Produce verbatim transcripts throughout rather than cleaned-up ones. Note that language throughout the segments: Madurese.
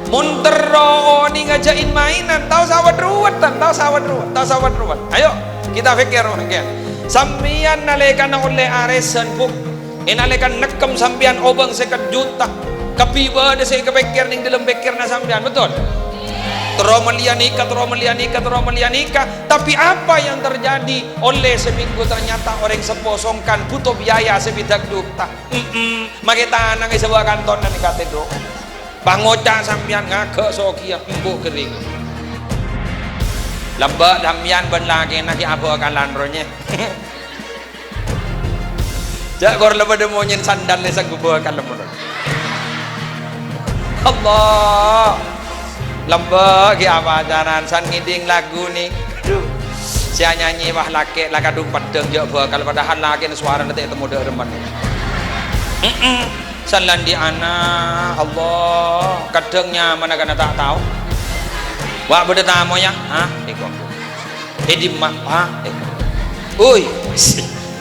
Mon terro onènga jhâ' in-maènan, ta' osa wet-ruwet, ta' osa wet-ruwet, ta' osa wet-ruwet. Ayo, kita pikir mangkèn. Sampèyan nalèkana ollè arèsan, Bu'. È nalèkana nèkkem sampèyan obâng sèket juta. Kabbhi bâdâ sè èkapèkkèr nèng dâlem pèkkèranna sampèyan, betul? Terro mellèya nèka, terro mellèya nèka, terro mellèya nèka. Tapi apa yang terjadi? Ollè samènggu ternyata orèng seppo songkan bhuto biaya sabidhâk juta. Mm-mm. Makè tanang èsabâ' kantonan katè, Dok. Pas ngoca' sampèyan ngaghâ' sogiyâ, embu' ghâring. Lambâ' sampèyan bân lakèna ghi' abhâkalan ro nyè. Jhâ' kor la padâ monyèn sandal lè sanggup bhâkal lemon. Allah. Lambâ' ghi' apacaran, san ngèdhing lagu nè. Aduh. Sè anyanyi wah lakè' la kadhung peddhâng jhâ' bhâkal, padahal lakèna sowarana ta' ètemmo dâ' remman. Mm-mm. Salandi'anna, Allah, kadhâng nyamana kana ta' tao. Wa' bâdâ tamoy, yâ? Hah? Èko. È dimma? Hah? Èko. Oi.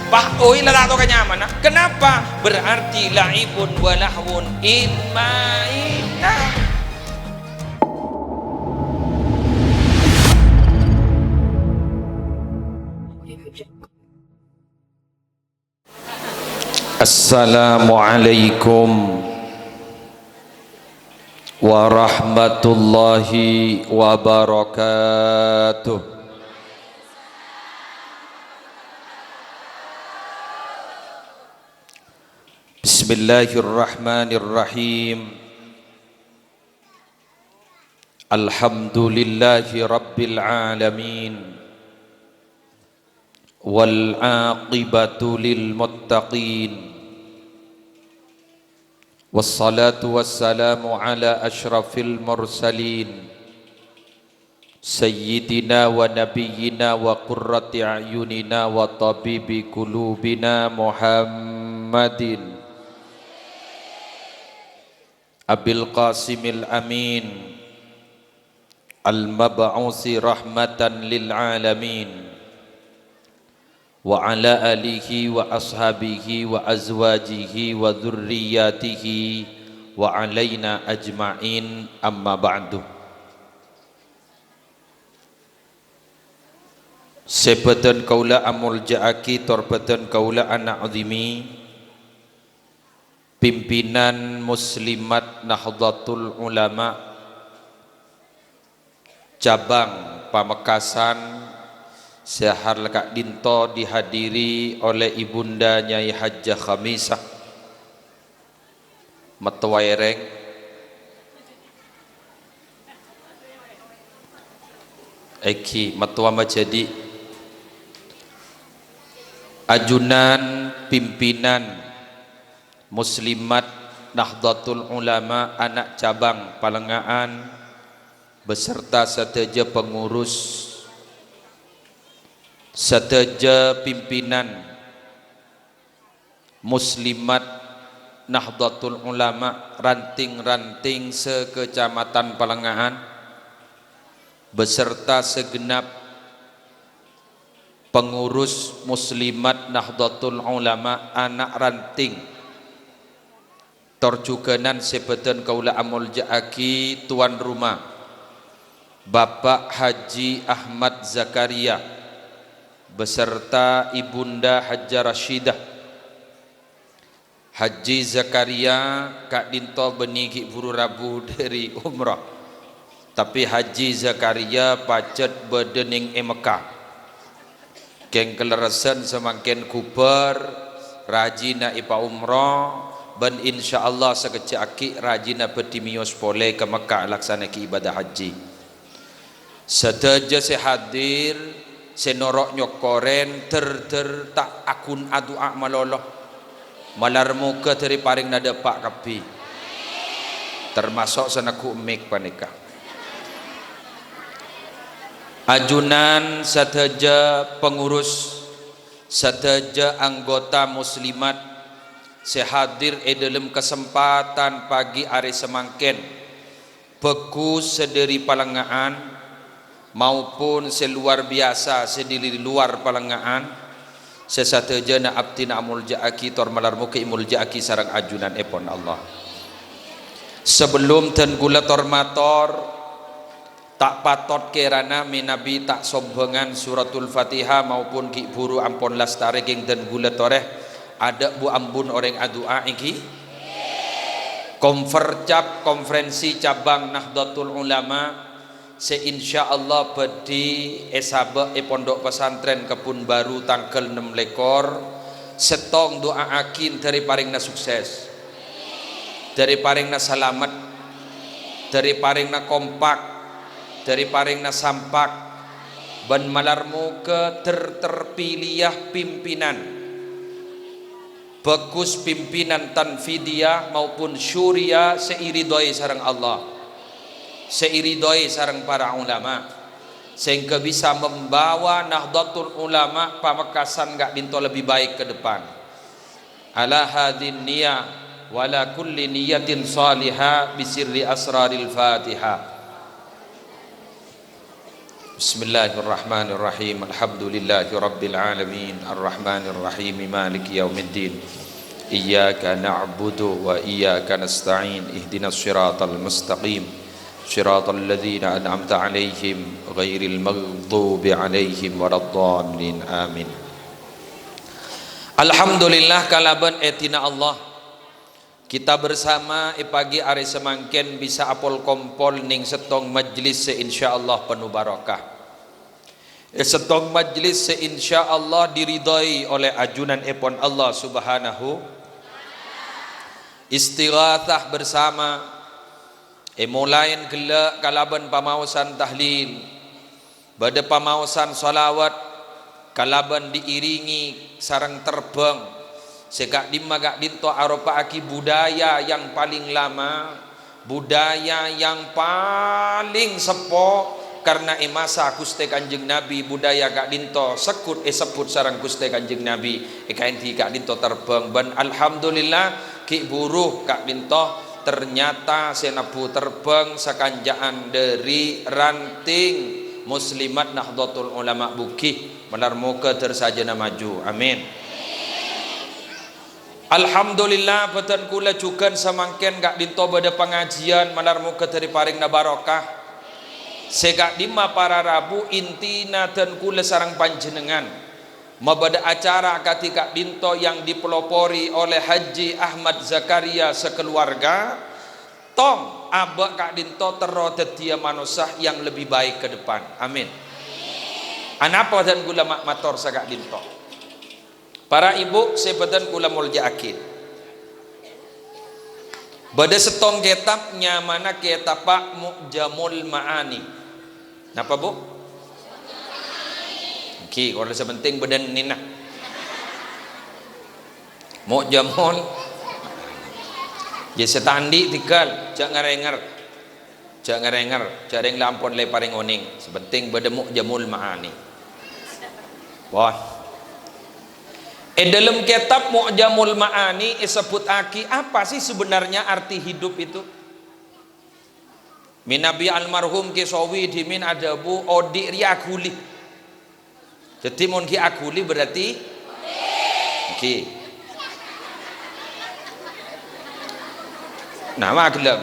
Wah, oi la ta' tao ka nyamana. Kenapa? Berarti la'ibun wa lahwun in maina. Assalamualaikum warahmatullahi wabarakatuh. Bismillahirrahmanirrahim. Alhamdulillahi rabbil alamin. Wal aqibatu lil muttaqin. Wassalatu wassalamu ala asyrafil mursalin. Sayyidina wa nabiyyina wa qurrati a'yunina wa tabibi qulubina Muhammadin Abil Qasimil Amin, al-mab'usi rahmatan lil alamin, wa ala alihi wa ashabihi wa azwajihi wa dzurriyyatihi wa alaina ajma'in, amma ba'du. Sè bâdhân kaulâ amolja'aghi tor bâdhân kaulâ ana'zimi, pimpinan Muslimat Nahdlatul Ulama cabang Pamekasan sè har-, ka'dinto dihadiri oleh Ibunda Nyai Hajjah Khamisah, mattowa èrèng, èngghi mattowa majhâdi', ajunan pimpinan Muslimat Nahdlatul Ulama ana' cabang Palengnga'an beserta sadhâjâ pengurus, sadhâjâ pimpinan Muslimat Nahdlatul Ulama ranting-ranting se-Kecamatan Palengnga'an beserta segenap pengurus Muslimat Nahdlatul Ulama ana' ranting tor jhughânan se bâdhân kaulâ amolja'aghi tuan rumah, Bapak Haji Ahmad Zakaria beserta Ibunda Hajjah Rasyidah. Haji Zakaria ka'dinto bânnè ghi' buru rabu dhâri umrah. Tapè Haji Zakaria pajhât bâdâ neng è Mekkah. Kèng kalerressan samangkèn ghubâr, rajina èpaumrah, bân insyaallah sakejjhâ' aghi' rajina bhâdhi mèyos polè ka Mekkah alaksana'aghi ibadah haji. Sadhâjâ sè hadir, sè noro' nyokorèn, dhâr-dhâr ta' aghun adu'a malolo. Malar moghâ dhâri parèngna dâpa' kabbhi. Tamaso' sè neggu' mik panèka. Ajunan sadhâjâ pengurus, sadhâjâ anggota muslimat sè hadir è dâlem kasempadhân pagi arè samangkèn. Bhâghus sè dhâri Palengnga'an maupun sè luar biyasa sè dhâri luar Palengnga'an, sè sadhâjâna abdhina amolja'aghi tor malar moghâ èmolja'aghi sareng ajunanèpon Allah. Sabellun dhân kaulâ tor-mator, ta' patot kèrana mènabi ta' sombhângan Suratul Fatihah maupun ghi' bhuru ampon lastarè kèng dhân kaulâ torè, adâ' bu-ambun orèng adu'a ènggi. Konfercap, Konferensi Cabang Nahdlatul Ulama, sè insyaallah bhâdhi èsabâ' è Pondok Pesantren Kebun Baru tangghâl ennem lèkor, sèttong du'aaghi dhâri parèngna sukses, dhâri parèngna salamet, dhâri parèngna kompak, dhâri parèngna sampak, bân malar moghâ ter-, terpilih pimpinan bhâghus pimpinan tanfidiyah maupun syuriyah sè èridhoi sareng Allah, sè èridhoi sareng para ulama, sehingga bisa membawa Nahdlatul Ulama Pamekasan ka'dinto lebih baik ke depan. Ala hadzin niyah wa ala kulli niyatin shalihah bi sirri asraril Fatihah. Bismillahirrahmanirrahim. Alhamdulillahi rabbil alamin. Arrahmanirrahim. Maliki yaumiddin. Iyyaka na'budu wa iyyaka nasta'in. Ihdinas siratal mustaqim. Siratal ladzina an'amta 'alaihim ghairil maghdubi 'alaihim waladdallin. Amin. Alhamdulillah, kalabân èdhina Allah. Kita bersama è pagi arè samangkèn bisa apol-kompol nèng sèttong majlis sè insyaallah penuh barokah. È sèttong majlis sè insyaallah diridhoi oleh ajunanèpon Allah Subhanahu. Istighatsah bersama, è molaèn ghellâ' kalabân pamaosan tahlil. Bâdâ pamaosan shalawat kalabân diiringi sareng terbhâng sè ka'dimma ka'dinto aropa'aghi budaya yang paling lama, budaya yang paling seppo, karna è masa Ghustè Kanjeng Nabi budaya ka'dinto segghut èsebbhut sareng Ghustè Kanjeng Nabi, èkaèngghi ka'dinto terbhâng. Bân alhamdulillah, ghi' bhuru ka'dinto ternyata sè nebbhu terbhâng sakanca'an dhâri ranting Muslimat Nahdlatul Ulama Bugis, malar moghâ dâr sajâna maju. Amin. Alhamdulillah, bhâdhân kaulâ jhughân samangkèn ka'dinto bâdâ pangajiân, malar moghâ dâri parèngna barokah. Sè ka'dimma para rabu intina dhân kaulâ sareng panjhennengngan mabâdâ acara akadhi ka'dinto yang dipelopori oleh Haji Ahmad Zakaria sekeluarga. Tong, abâ' ka'dinto terro dhâddhiyâ manossa yang lebih baik ke depan. Amin. Anapa dhân kaulâ ma-, mator saka'dinto? Para ibu sè bhâdhân kaulâ molja'aghi. Bâdâ sèttong kètab nyamana Kètabbhâ Mu'jamul Ma'ani. Napa, Bu? Ènggi, kaulâ sè pentèng bâdâ nèna. Mu'jamul. Yâ, sè ta' andi' tèghâl, jhâ' ngèr-ngèr. Jhâ' ngèr-ngèr, jhâ' rèng la ampon la èparèng onèng. Sè pentèng bâdâ Mu'jamul Ma'ani. Wah. È dâlem kètab Mu'jamul Ma'ani èsebbhuttaghi apa sih sebenarnya arti hidup itu? Mènabi almarhum Kè Sowi dhimèn adhâbu, "Odi' rèya aghuli." Dhâddhi, mon ghi' aghuli berarti ghi'. Nama aghellâ'?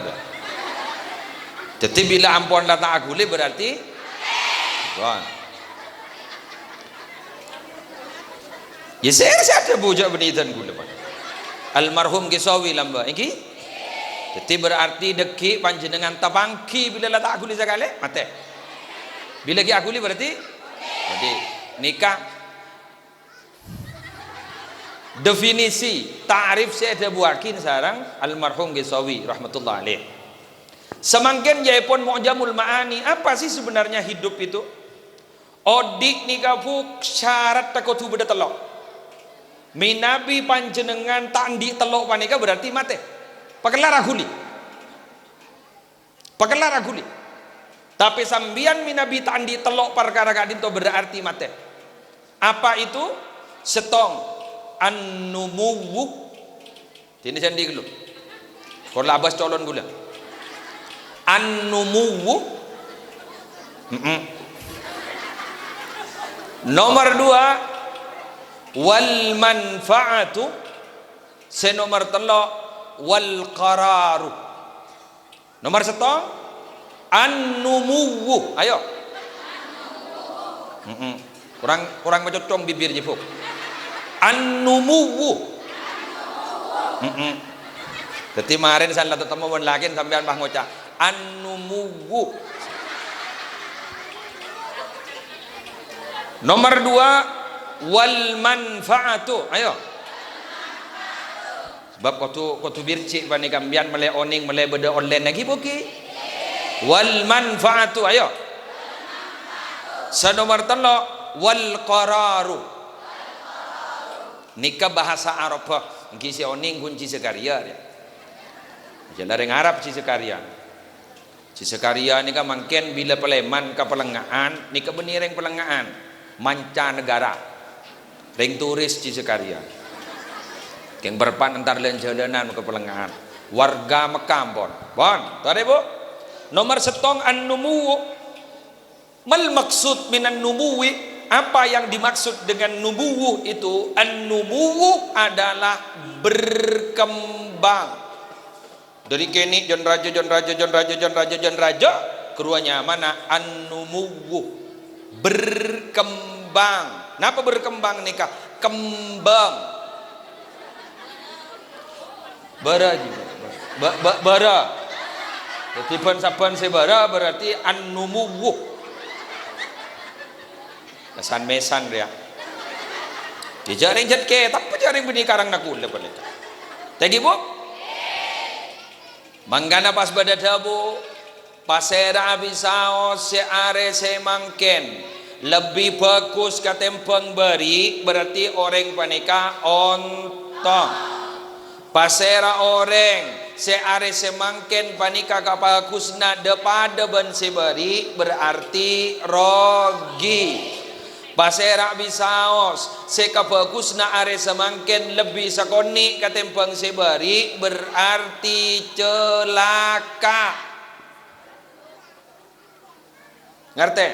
Dhâddhi, bilâ ampon la ta' aghuli berarti ampon. Yâ, sè, sè adhâbu jhâ' bânnè dhân kaulâ, Pak. Almarhum Kè Sowi lambâ', ènggi? Dhâddhi, berarti dhâggi' panjhennengngan tapangghi bilâ la ta' aghuli sakalè, matè. Bilâ ghi' aghuli berarti? Dhâddhi, nèka definisi, ta'rif sè èdhâbuwâghi sareng almarhum Kè Sowi, rahmatullah alaih. Samangkèn, yâèpon Mu'jamul Ma'ani, apa sih sebenarnya hidup itu? Odi' nèka, Bu, syarat kodhu bâdâ tello'. Mènabi panjhennengngan ta' andi' tello' panèka berarti matè. Pakellar aghuli. Pakellar aghuli. Tapè sampèyan mènabi ta' andi' tello' parkara ka'dinto berarti matè. Apa itu? Sèttong, an-numuwwu. Dini sè andi' ghâllu. Kor labâs colon kaulâ. An-numuwwu. Mm-mm. Nomor dua, wal manfa'atu. Sè nomor tello', wal qararu. Nomer sèttong, an-numuwwu. Ayo. Mm-mm. Kurang, kurang macocong bibir, Jibuk. An-numuwwu. Mm-mm. Dhâddhi marèn sè la tatemmo bân lakèn sampèyan pas ngoca', "An-numuwwu." Nomer dua, wal manfa'atu. Ayo. Sabâb kodhu, kodhu birji' panèka, sampèyan mellè onèng, mellè bâdâ online lagi, Bu, ghi? Wal manfa'atu, ayo. Sè nomer tello', wal qararu. Nèka bhâsa Arabbhâ, èngghi sè onèng ghun Ji Zakaria, ya. Jhâ' la rèng Arab Ji Zakaria. Ji Zakaria nèka mangkèn bilâ palèman ka Palèngnga'an, nèka bânnè rèng Palèngnga'an, mancanegara. Rèng turis Ji Zakaria. Kèng bârâmpan entar lan-jhâlânan ka Palèngnga'an. Warga Mekkah, ampon. Pon, torè, Bu. Nomer sèttong, an-numuwwu. Mal maqsud minan numuwwi? Apa yang dimaksud dengan numuwwu itu? An-numuwwu adalah berkembang. Dhâri kènè' jân rajâ, jân rajâ, jân rajâ, jân rajâ, jân rajâ, ghâruwa nyamana an-numuwwu. Berkembang. Napa berkembang nèka? Kembang. Bârâ, ji. Bâ-, bâ-, bârâ. Dhâddhi bân-sabbhân sè bârâ berarti an-numuwwu. San-mèsan rèya. Jhâ' rèng jhât kètab, jhâ' rèng bânnè karang na kulâ panèka. Thank you, Bu. Mangkana pas bâdâ dhâbu, pasèra'a bisaos sè arè sè mangkèn lebbi bhâghus katèmbhâng bâri', berarti orèng panèka ontong. Pasèra orèng sè arè sè mangkèn panèka kabhâghusânna dhâ-padâ bân sè bâri', berarti rogi. Pasèra bisaos sè kabhâghusânna arè samangkèn lebbi sakonè' katèmbhâng sè bâri', berarti calaka. Ngartè?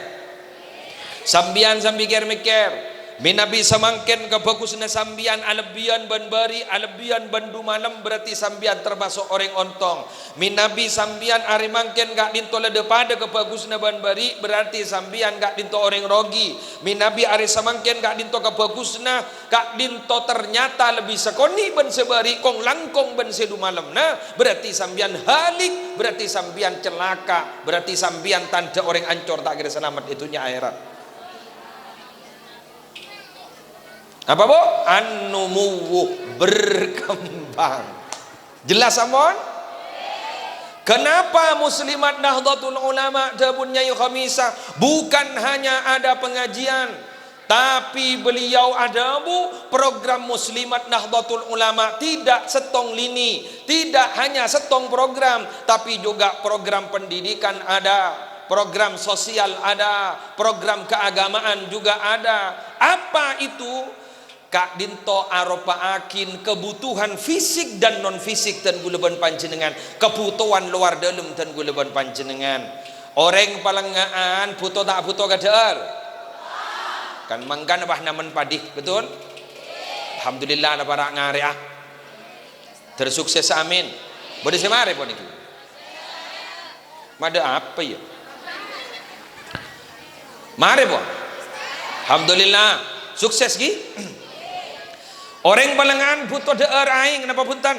Sampèyan sambi kèr-mèkkèr, mènabi samangkèn kabhâghusânna sampèyan alebbiyân bân bâri', alebbiyân bân du-malem, berarti sampèyan tamaso' orèng ontong. Mènabi sampèyan arè mangkèn ka'dinto la dhâ-padâ kabhâghusânna bân bâri', berarti sampèyan ka'dinto orèng rogi. Mènabi arè samangkèn ka'dinto kabhâghusânna, ka'dinto ternyata lebbi sakonè' bân sè bâri', kong-langkong bân sè du-malemma, berarti sampèyan halik, berarti sampèyan calaka, berarti sampèyan tandhâ orèng ancor ta' kèra salamet è dhunnya akhèrat. Apa, Bu? An-numuwwu, berkembang. Jelas, ampon? Kenapa Muslimat Nahdlatul Ulama, dhâbuna Nyai Khamisah, bukan hanya ada pengajian, tapi beliau adhâbu program Muslimat Nahdlatul Ulama tidak settong lini, tidak hanya settong program, tapi juga program pendidikan ada, program sosial ada, program keagamaan juga ada. Apa itu? Ka'dinto aropa'aghi kebutuhan fisik dan non-fisik dân kaulâ bân panjhennengngan, kebutuhan lowar dâlem dân kaulâ bân panjhennengngan. Orèng Palèngnga'an bhuto ta' bhuto ka dhâ'âr? Kan mangkana pas namen padhi, betul? Alhamdulillah, la para' ngarè'a. Ter sukses, amin. Bâdâ sè marè pon nèkè. Madâ apa, ya? Marè, pon. Alhamdulillah. Sukses, ghi? Orèng Palèngnga'an bhuto dhâ'âr aèng, napa bhunten?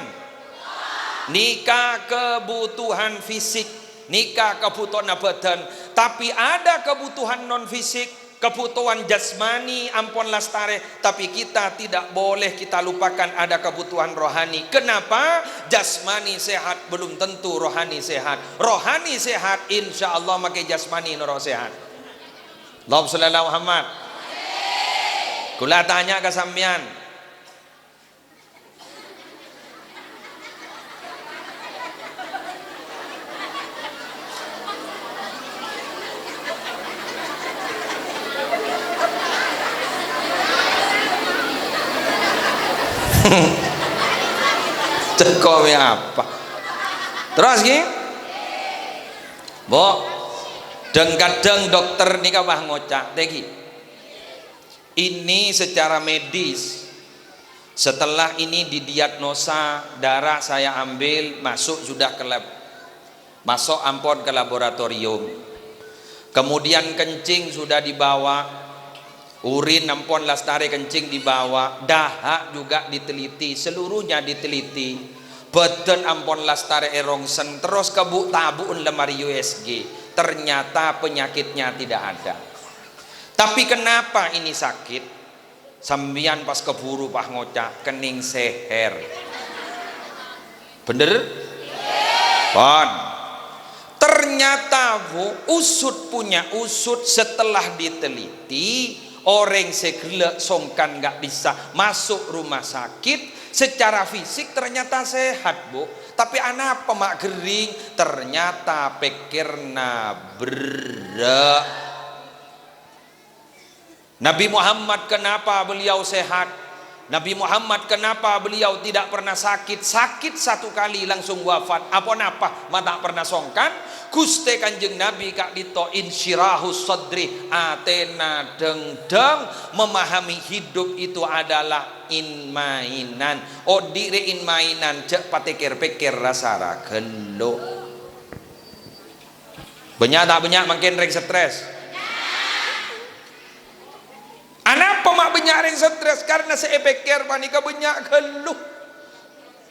Nèka kebutuhan fisik, nèka kabhutowanna bhâdhân. Tapi ada kebutuhan non fisik. Kebutuhan jasmani ampon lastarè, tapi kita tidak boleh kita lupakan ada kebutuhan rohani. Kenapa? Jasmani sehat belum tentu rohani sehat. Rohani sehat, insya Allah makè jasmani noro' sehat. Allahumma sholli ala Muhammad. Kaulâ atanya ka sampèyan, Cèko' mè' apa? Terros, ghi? Bu, dhâng-kadhâng dokter nèka pas ngoca', "Tèghi." Ini secara medis, setelah ini didiagnosa, darah saya ambil, masuk sudah ke lab. Maso' ampon ka laboratorium. Kemudian kencing sudah dibawa, urin ampon lastarè kencing dibawa, dahak juga diteliti, seluruhnya diteliti. Bâdân ampon lastarè èrongsen, terros kabu'-tabu'en lemari U S G. Ternyata penyakitnya tidak ada. Tapi kenapa ini sakit? Sampèyan pas kabhuru pas ngoca', "Kenning seher." Bener? Pon. Ternyata, Bu, usut punya usut, setelah diteliti, orèng sè ghellâ' songkan nggak bisa masuk rumah sakit, secara fisik ternyata sehat, Bu. Tapi anapa ma' ghering? Ternyata pèkkèrra berrâ'. Nabi Muhammad, kenapa beliau sehat? Nabi Muhammad, kenapa beliau tidak pernah sakit? Sakit satu kali langsung wafat. Apa napa? Ma' ta' pernah songkan. Ghustè Kanjeng Nabi ka'dinto insyirahus sadri, atèna dengdeng, memahami hidup itu adalah in-mainan. Odi' rè in-mainan, jhâ' patèkkèr-pèkkèr rasa ra ghâllu. Bânnya' ta' bânnya' mangkèn rèng stres? Anapa ma' bânnya' rèng stres? Karena sè èpèkkèr panèka bânnya' ghâllu.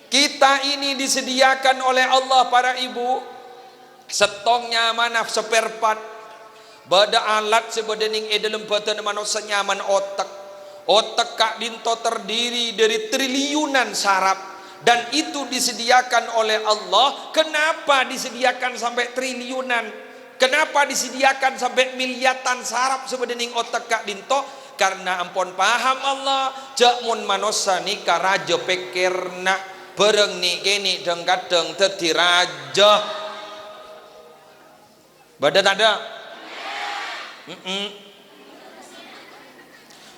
Kita ini disediakan oleh Allah, para ibu, sèttong nyamana spare part. Bâdâ alat sè bâdâ nèng è dâlem bâdânna manossa nyamana otek. Otek ka'dinto terdiri dari triliunan saraf, dan itu disediakan oleh Allah. Kenapa disediakan sampai triliunan? Kenapa disediakan sampai miliatan saraf sè bâdâ nèng otek ka'dinto? Karena ampon paham Allah, jhâ' mon manossa nèka rajâ pèkkèrra, bârâng nè'-kènè' dhâng-kadhâng dhâddhi rajâ. Bâdâ tadâ'? Mm-mm.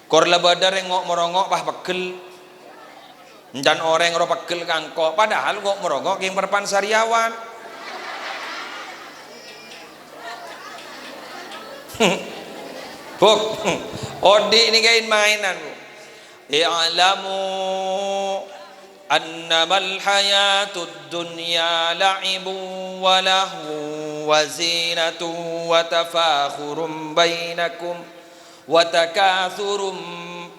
Kor la bâdâ rèng ngo'-morongo' pas peggel. Èncan orèng ro peggel ka engko', padahal ngo'-morongo' kèng parpan sariawan. Bu, odi' nèka in-mainan, Bu. I'lamu annamal hayatud dunya la'ibun wa lahwun wa zinatun wa tafakhurun bainakum wa takatsurum,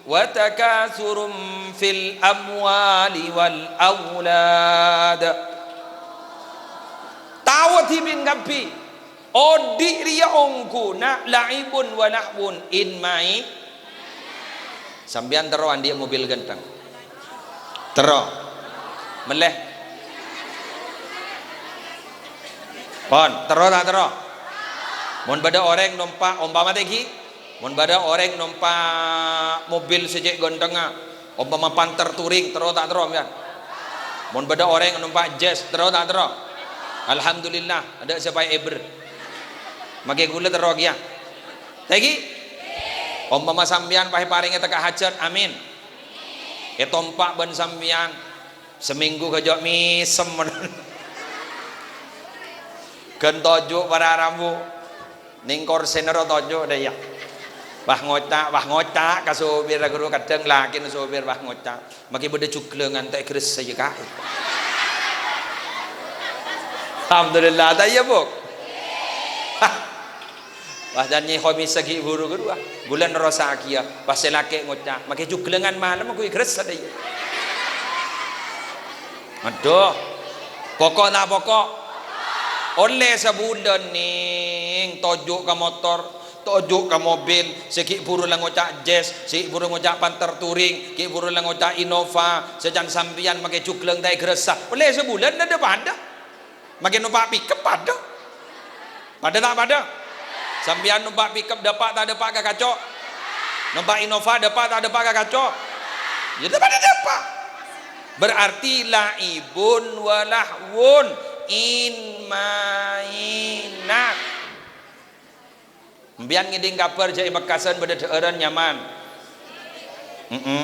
wa takatsurum fil amwali wal aulad. Tao dhibi' kabbhi, odi' rèya ongghuna la'ibun wa lahwun, in-main. Sampèyan terro andi' mobil ghântheng? Terro. Mellè? Pon, terro ta' terro? Mon bâdâ orèng nompa', ompama tèghi, mon bâdâ orèng nompa' mobil sè cè' ghânthengnga, ompama Panther Touring, terro ta' terro, sampèyan? Mon bâdâ orèng nompa' Jazz, terro ta' terro? Alhamdulillah, adâ' sè paè Eber. Makè ghulâ terro kèya. Tèghi? Ompama sampèyan paè parèngè tekka hajat, amin. Ètompa' bân sampèyan, samènggu kajâ' mèsem. Ghân toju' para rambu. Nèng korsèna ro toju' dâ' iyâ. Wah ngoca', wah ngoca' ka sopèrra ghuru, kadhâng lakèna sopèr, wah ngoca'. Makè bâdâ jhuglângan ta' ègressa iyâ, Ka'. Alhamdulillah, ta' iyâ, Bu? Wah, jhân nyè khomissa ghi' buru ghâruwa. Ghulâ nerrossaghi, yâ. Pas sè lakè' ngoca', "Makè jhuglângan malem, ghu ègressa dâ' iyâ." Adhu. Poko' ta' poko'? Ollè sabulân, nèng, toju' ka motor, toju' ka mobil, sè ghi' buru la ngoca' Jazz, sè ghi' buru ngoca' Panther Touring, ghi' buru la ngoca' Innova, sè can sampèyan makè jhuglâng ta' ègressa. Ollè sabulân, padâ-padâ. Makè nompa' pickup padâ. Padâ ta' padâ? Sampèyan nompa' pickup dâpa' ta' dâpa' ka kaco'? Nompa' Innova dâpa' ta' dâpa' ka kaco'? Yâ, padâ dâpa'. Berarti la'ibun wa lahwun, in-mainan. Sampèyan ngèdhing kabhâr jhâ' è Mekkasân bâdâ dhâ'ârân nyaman. Mm-mm.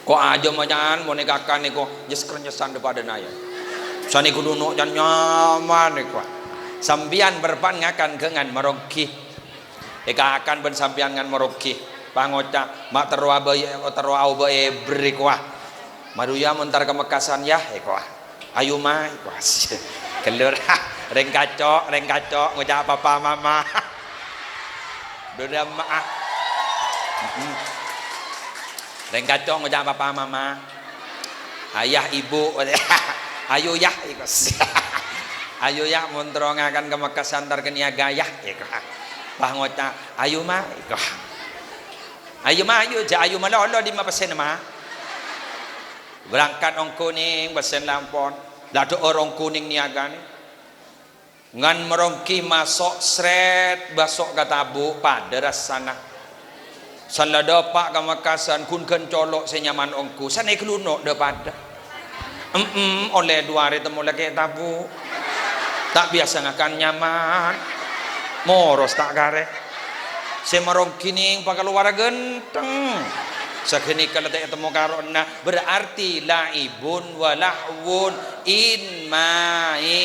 Ko' ajâm-ajâm mon èkakan nèko nyes-kernyesan dâ' padâna, yâ. Sanèko nono' can nyaman nèko. Sampèyan bârâmpan ngakan ghângan maroghi. Èkakan bân sampèyan ngan maroghi. Pas ngoca', "Ma' terro abâ-, terro aobâ èbri kowa. Maruya mon entar ka Mekkasân, yâ," èkowa. "Ayo, Ma'," èkowa. Ghellur, rèng kaco', rèng kaco' ngoca' papa mama. Dodamma'a. Mm-mm. Rèng kaco' ngoca' papa mama. Ayah, ibu. Ayo, yah, iko. Ayo, yah, mon terro ngakan ka Mekkah, santar ka niaga, yah, iko. Pas ngoca', ayo, ma, iko. Ayo, ma, ayo, ja' ayo malolo, dimma pèssèna, ma. Berangkat ongghu nèng pèssèna la ampon. La dho'or ongghu nèng niaganè. Ngan maronggi maso' srèt, baso' ka tabu', padâ rassana. San la dâpa' ka Mekkasân, ghun ghân colo' sè nyaman ongghu, san èghâlluno' dâ-padâ. Em-em, ollè du arè temmo lakè' tabu'. Ta' biyasa ngakan nyaman. Moros ta' karè. Sè maronggi nèng pakalowara ghântheng. Saghânèka la ta' ètemmo karo'na, berarti la'ibun wa lahwun, in-mainan.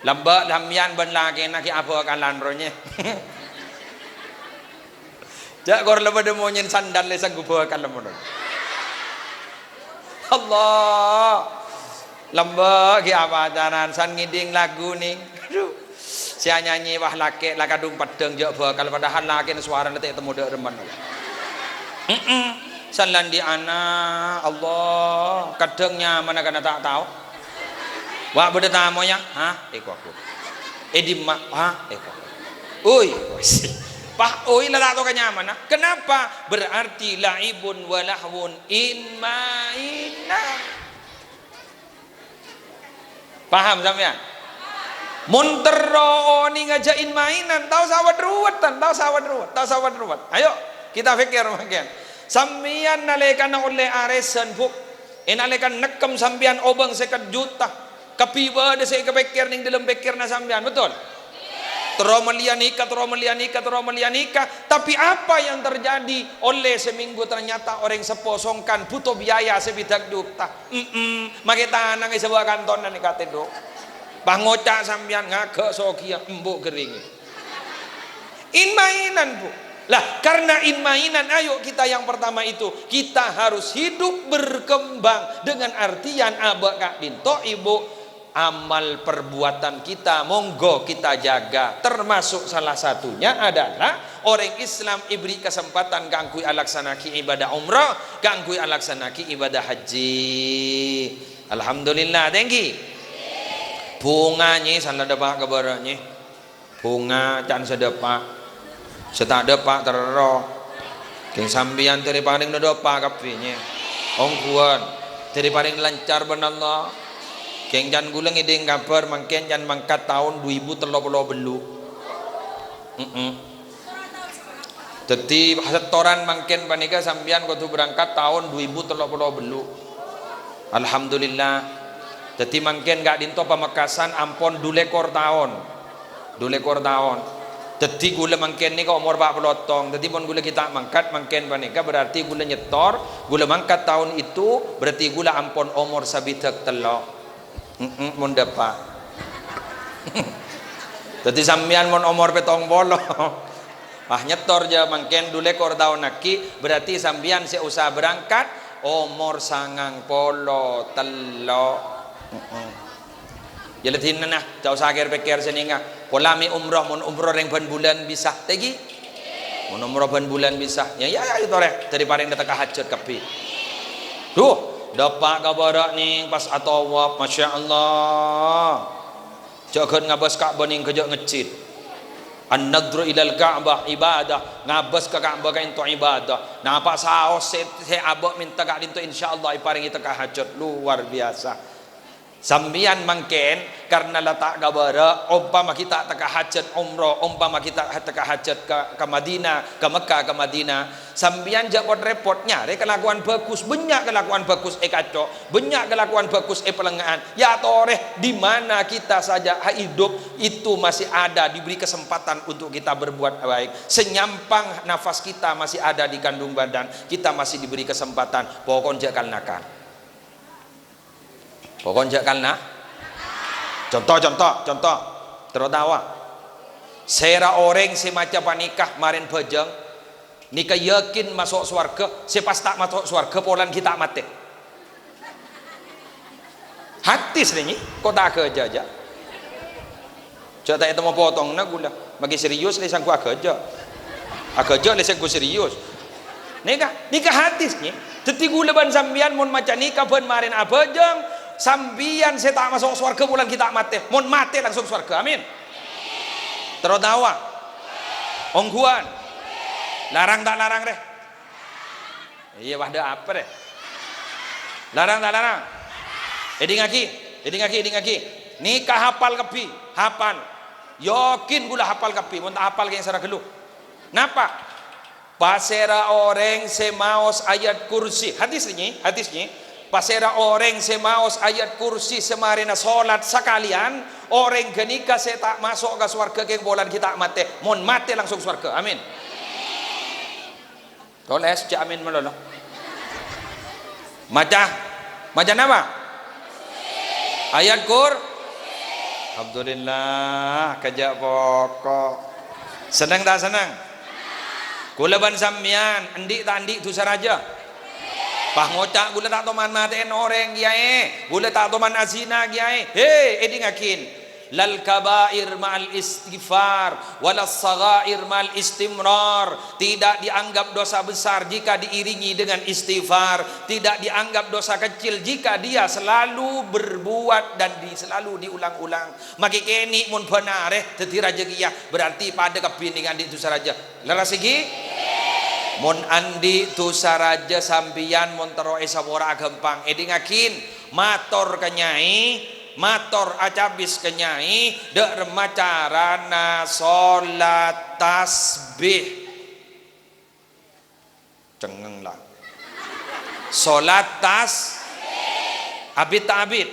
Lambâ' sampèyan bân lakèna ghi' abhâkalan, ro, nyè. Ja' kor la padâ monyèn sandal lè sanggup bhâkal, mon. Allah. Lambâ' ghi' apacaran, san ngèdhing lagu nèng. Aduh. Sè anyanyè, wah, lakè' la kadhung peddhâng ja' bhâkal, padahal lakèna sowarana ta' ètemmo dâ' remman. Heeh. San la andi' ana', Allah, kadhâng nyamana kana ta' tao. Wa' bâdâ tamoyya? Hah? Èko aku. È dimma? Hah? Èko aku. Oi, wes. Pas oi la ta' tao ka nyamana. Kenapa? Berarti la'ibun wa lahwun, in-mainan. Paham sampèyan? Mon terro onènga ja' in-mainan, ta' osa wet-ruwetan, ta' osa wet-ruwet, ta' osa wet-ruwet. Ayo, kita pikir mangkèn. Sampèyan nalèkana ollè arèsan, Bu. È nalèkana nekkem sampèyan obâng sèket juta. Kabbhi bâdâ sè èkapèkkèr nèng dâlem pèkkèranna sampèyan, betul? Terro mellèya nèka, terro mellèya nèka, terro mellèya nèka. Tapi apa yang terjadi? Ollè samènggu ternyata orèng seppo songkan buto biaya sabidhâk juta. Mm-mm, makè tanang èsabâ' kantonan è katè, Dok. Pas ngoca' sampèyan ngaghâ' sogiyâ, embu' ghâringè. In-mainan, Bu. Lah, karena in-mainan, ayo kita yang pertama itu, kita harus hidup berkembang dengan artian abâ' ka'dinto, Ibu, amal perbuatan kita, monggo kita jaga. Termasuk salah satunya adalah orèng Islam èbherri' kasempatan kaangghuy alaksana'aghi ibadah umrah, kaangghuy alaksana'aghi ibadah haji. Alhamdulillah, thank you. Bhunga, nyè, san la dâpa' ka bârâ', nyè. Bhunga can sè dâpa'. Sè ta' dâpa' terro. Kèng sampèyan dâri parèng dâpa' kabbhi, nyè. Ongghuwân. Dâri parèng lancar bân Allah. Kèng can ghulâ ngèdhing kabhâr mangkèn can mangkat taon du èbu tello polo bâllu'. Heeh. Dhâddhi, setoran mangkèn panèka sampèyan kodhu berangkat taon du èbu tello polo bâllu'. Alhamdulillah. Dhâddhi, mangkèn ka'dinto Pamekasan ampon du lèkor taon. Du lèkor taon. Dhâddhi, ghulâ mangkèn nèka omor pa' polo tong. Dhâddhi, mon ghulâ ghi' ta' mangkat mangkèn panèka, berarti ghulâ nyetor, ghulâ mangkat taon itu, berarti ghulâ ampon omor sabidhâk tello'. Heeh, mon dâpa'. Dhâddhi sampèyan mon omor pèttong polo, ah, nyetor jâ mangkèn du lèkor taon aghi', berarti sampèyan sè osa berangkat omor sangang polo tello'. Heeh. Jhâ' la dinah, ta' osa kèr-pèkkèr sènèngnga. Pola mè' umroh, mon umroh rèng bân bulân bisa, ta' ghi? Mon umroh bân bulân bisa. Ya, ya, ya, torè. Dâri parèng teka hajat kabbhi. Duh, dâpa' ka bârâ' nèng pas atowaf, Masya Allah. Jhâ' ghân ngabâs Ka'bah nèng ghâjâ' ngejjhit. An-nadhru ilal Ka'bah ibadah. Ngabâs ka Ka'bah kaènto ibadah. Napa saos sè, sè abâ' mènta ka'dinto, insyaallah èparèngè teka hajat. Luar biasa. Sampèyan mangkèn, karna la ta' ka bârâ', ompama ghi' ta' teka hajat umroh, ompama ghi' ta' teka hajat ka, ka Madinah, ka Mekkah, ka Madinah, sampèyan jhâ' pot-rèpot, nyarè kalakowan bhâghus, bânnya' kalakowan bhâghus èkaco', bânnya' kalakowan bhâghus èpalengnga'an. Ya torè, di mana kita saja ha-, hidup, itu masih ada, diberi kesempatan untuk kita berbuat baik. Sanyampang nafas kita masih ada di kandung badan, kita masih diberi kesempatan. Pokon jhâ' kal-nakal. Pokon jhâ' kal-na-, conto, conto, conto. Terro taowa. Sèra orèng sè maca panèka marèn bhâjâng, nèka yakin maso' sowarghâ, sè pas ta' maso' sowarghâ polana ghi' ta' matè. Hadis rè, Nyi, ko' ta' aghâjâ jâ. Jâ' ta' ètemmo potongna ghulâ. Maghi serius lè sangghu aghâjâ. Aghâjâ lè sangghu serius. Nèka, nèka hadis, Nyi. Dhâddhi ghulâ bân sampèyan mon maca nèka bân marèna abhâjâng, sampèyan sè ta' maso' sowarghâ polana ghi' ta' matè. Mon matè langsung sowarghâ. Amin. Terro taowa? Ongghuwân? Larang ta' larang rè? Iyâ, wah, dâ' apa rè? Larang ta' larang? Èdingngaghi, èdingngaghi, èdingngaghi. Nèka hafal kabbhi, hafal. Yakin ghulâ hafal kabbhi, mon ta' hafal kèng sara ghâllu. Napa? Pasèra orèng sè maos ayat kursi? Hadis, Nyi, hadis, Nyi. Pasèra orèng sè maos ayat kursi sè marèna solat sakalèyan, orèng ghânèka sè ta' maso' ka sowarghâ kèng polana ghi' ta' matè. Mon matè langsung sowarghâ. Amin. Tolès, jâ' amin malolo. Maca. Maca napa? Ayat Kur-, Alhamdulillah, kajâ' poko'. Senneng ta' senneng? Ghulâ bân sampèyan, andi' ta' andi' dhusa rajâ? Pas ngoca' ghulâ ta' toman matè'èn orèng, kèyaè. Ghulâ ta' toman azina, kèyaè. He, èdingngaghin. Lal kabair ma'al istighfar, walas saghair ma'al istimrar. Tidak dianggap dosa besar jika diiringi dengan istighfar, tidak dianggap dosa kecil jika dia selalu berbuat dan di-, selalu diulang-ulang. Makè kènè' mon bân arè dhâddhi rajâ kèya, berarti padâ kabbhi nèng andi' dhusa rajâ. Lerres ghi? Mon andi' dhusa rajâ sampèyan mon terro èsapora'a ghâmpang. Èdingngaghin, mator ka nyai, mator acabis ka nyai, dâ' remma carana solat tasbih. Cengngeng la. Solat tas-, abit ta' abit?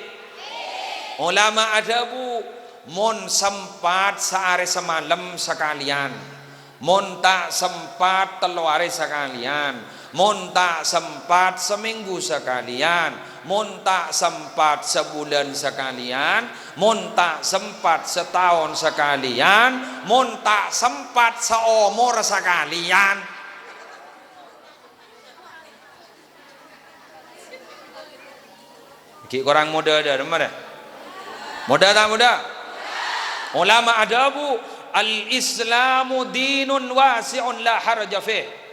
Ulama adhâbu, mon sempat saarè samalem sakalèyan, mon ta' sempat tello arè sakalèyan, mon ta' sempat samènggu sakalèyan, mon ta' sempat sabulân sakalèyan, mon ta' sempat sataon sakalèyan, mon ta' sempat saomor sakalèyan. Ghi' korang modâ dâ' remma rè? Modâ ta' modâ? Ulama adhâbu, "Al-Islamu dinun wasi'un la haraja fih."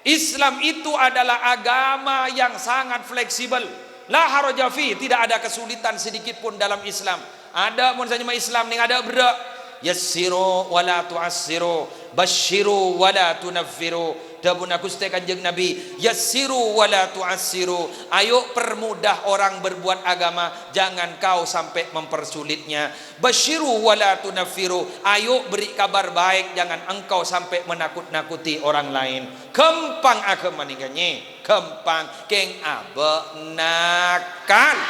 Islam itu adalah agama yang sangat fleksibel. La haraja fih, tidak ada kesulitan sedikit pun dalam Islam. Adâ' mon sè nyama Islam nèng adâ' berrâ'. Yassiru wa la tu'assiru, basyiru wa la tunaffiru. Dhâbuna Ghustè Kanjeng Nabi, "Yassiru wa la tu'assiru." Ayo permudah orang berbuat agama, jangan kau sampai mempersulitnya. "Basyiru wa la tunaffiru." Ayo beri kabar baik, jangan engkau sampai menakut-nakuti orang lain. Ghâmpang aghâma nèka, Nyi. Ghâmpang, kèng abâ' nakal.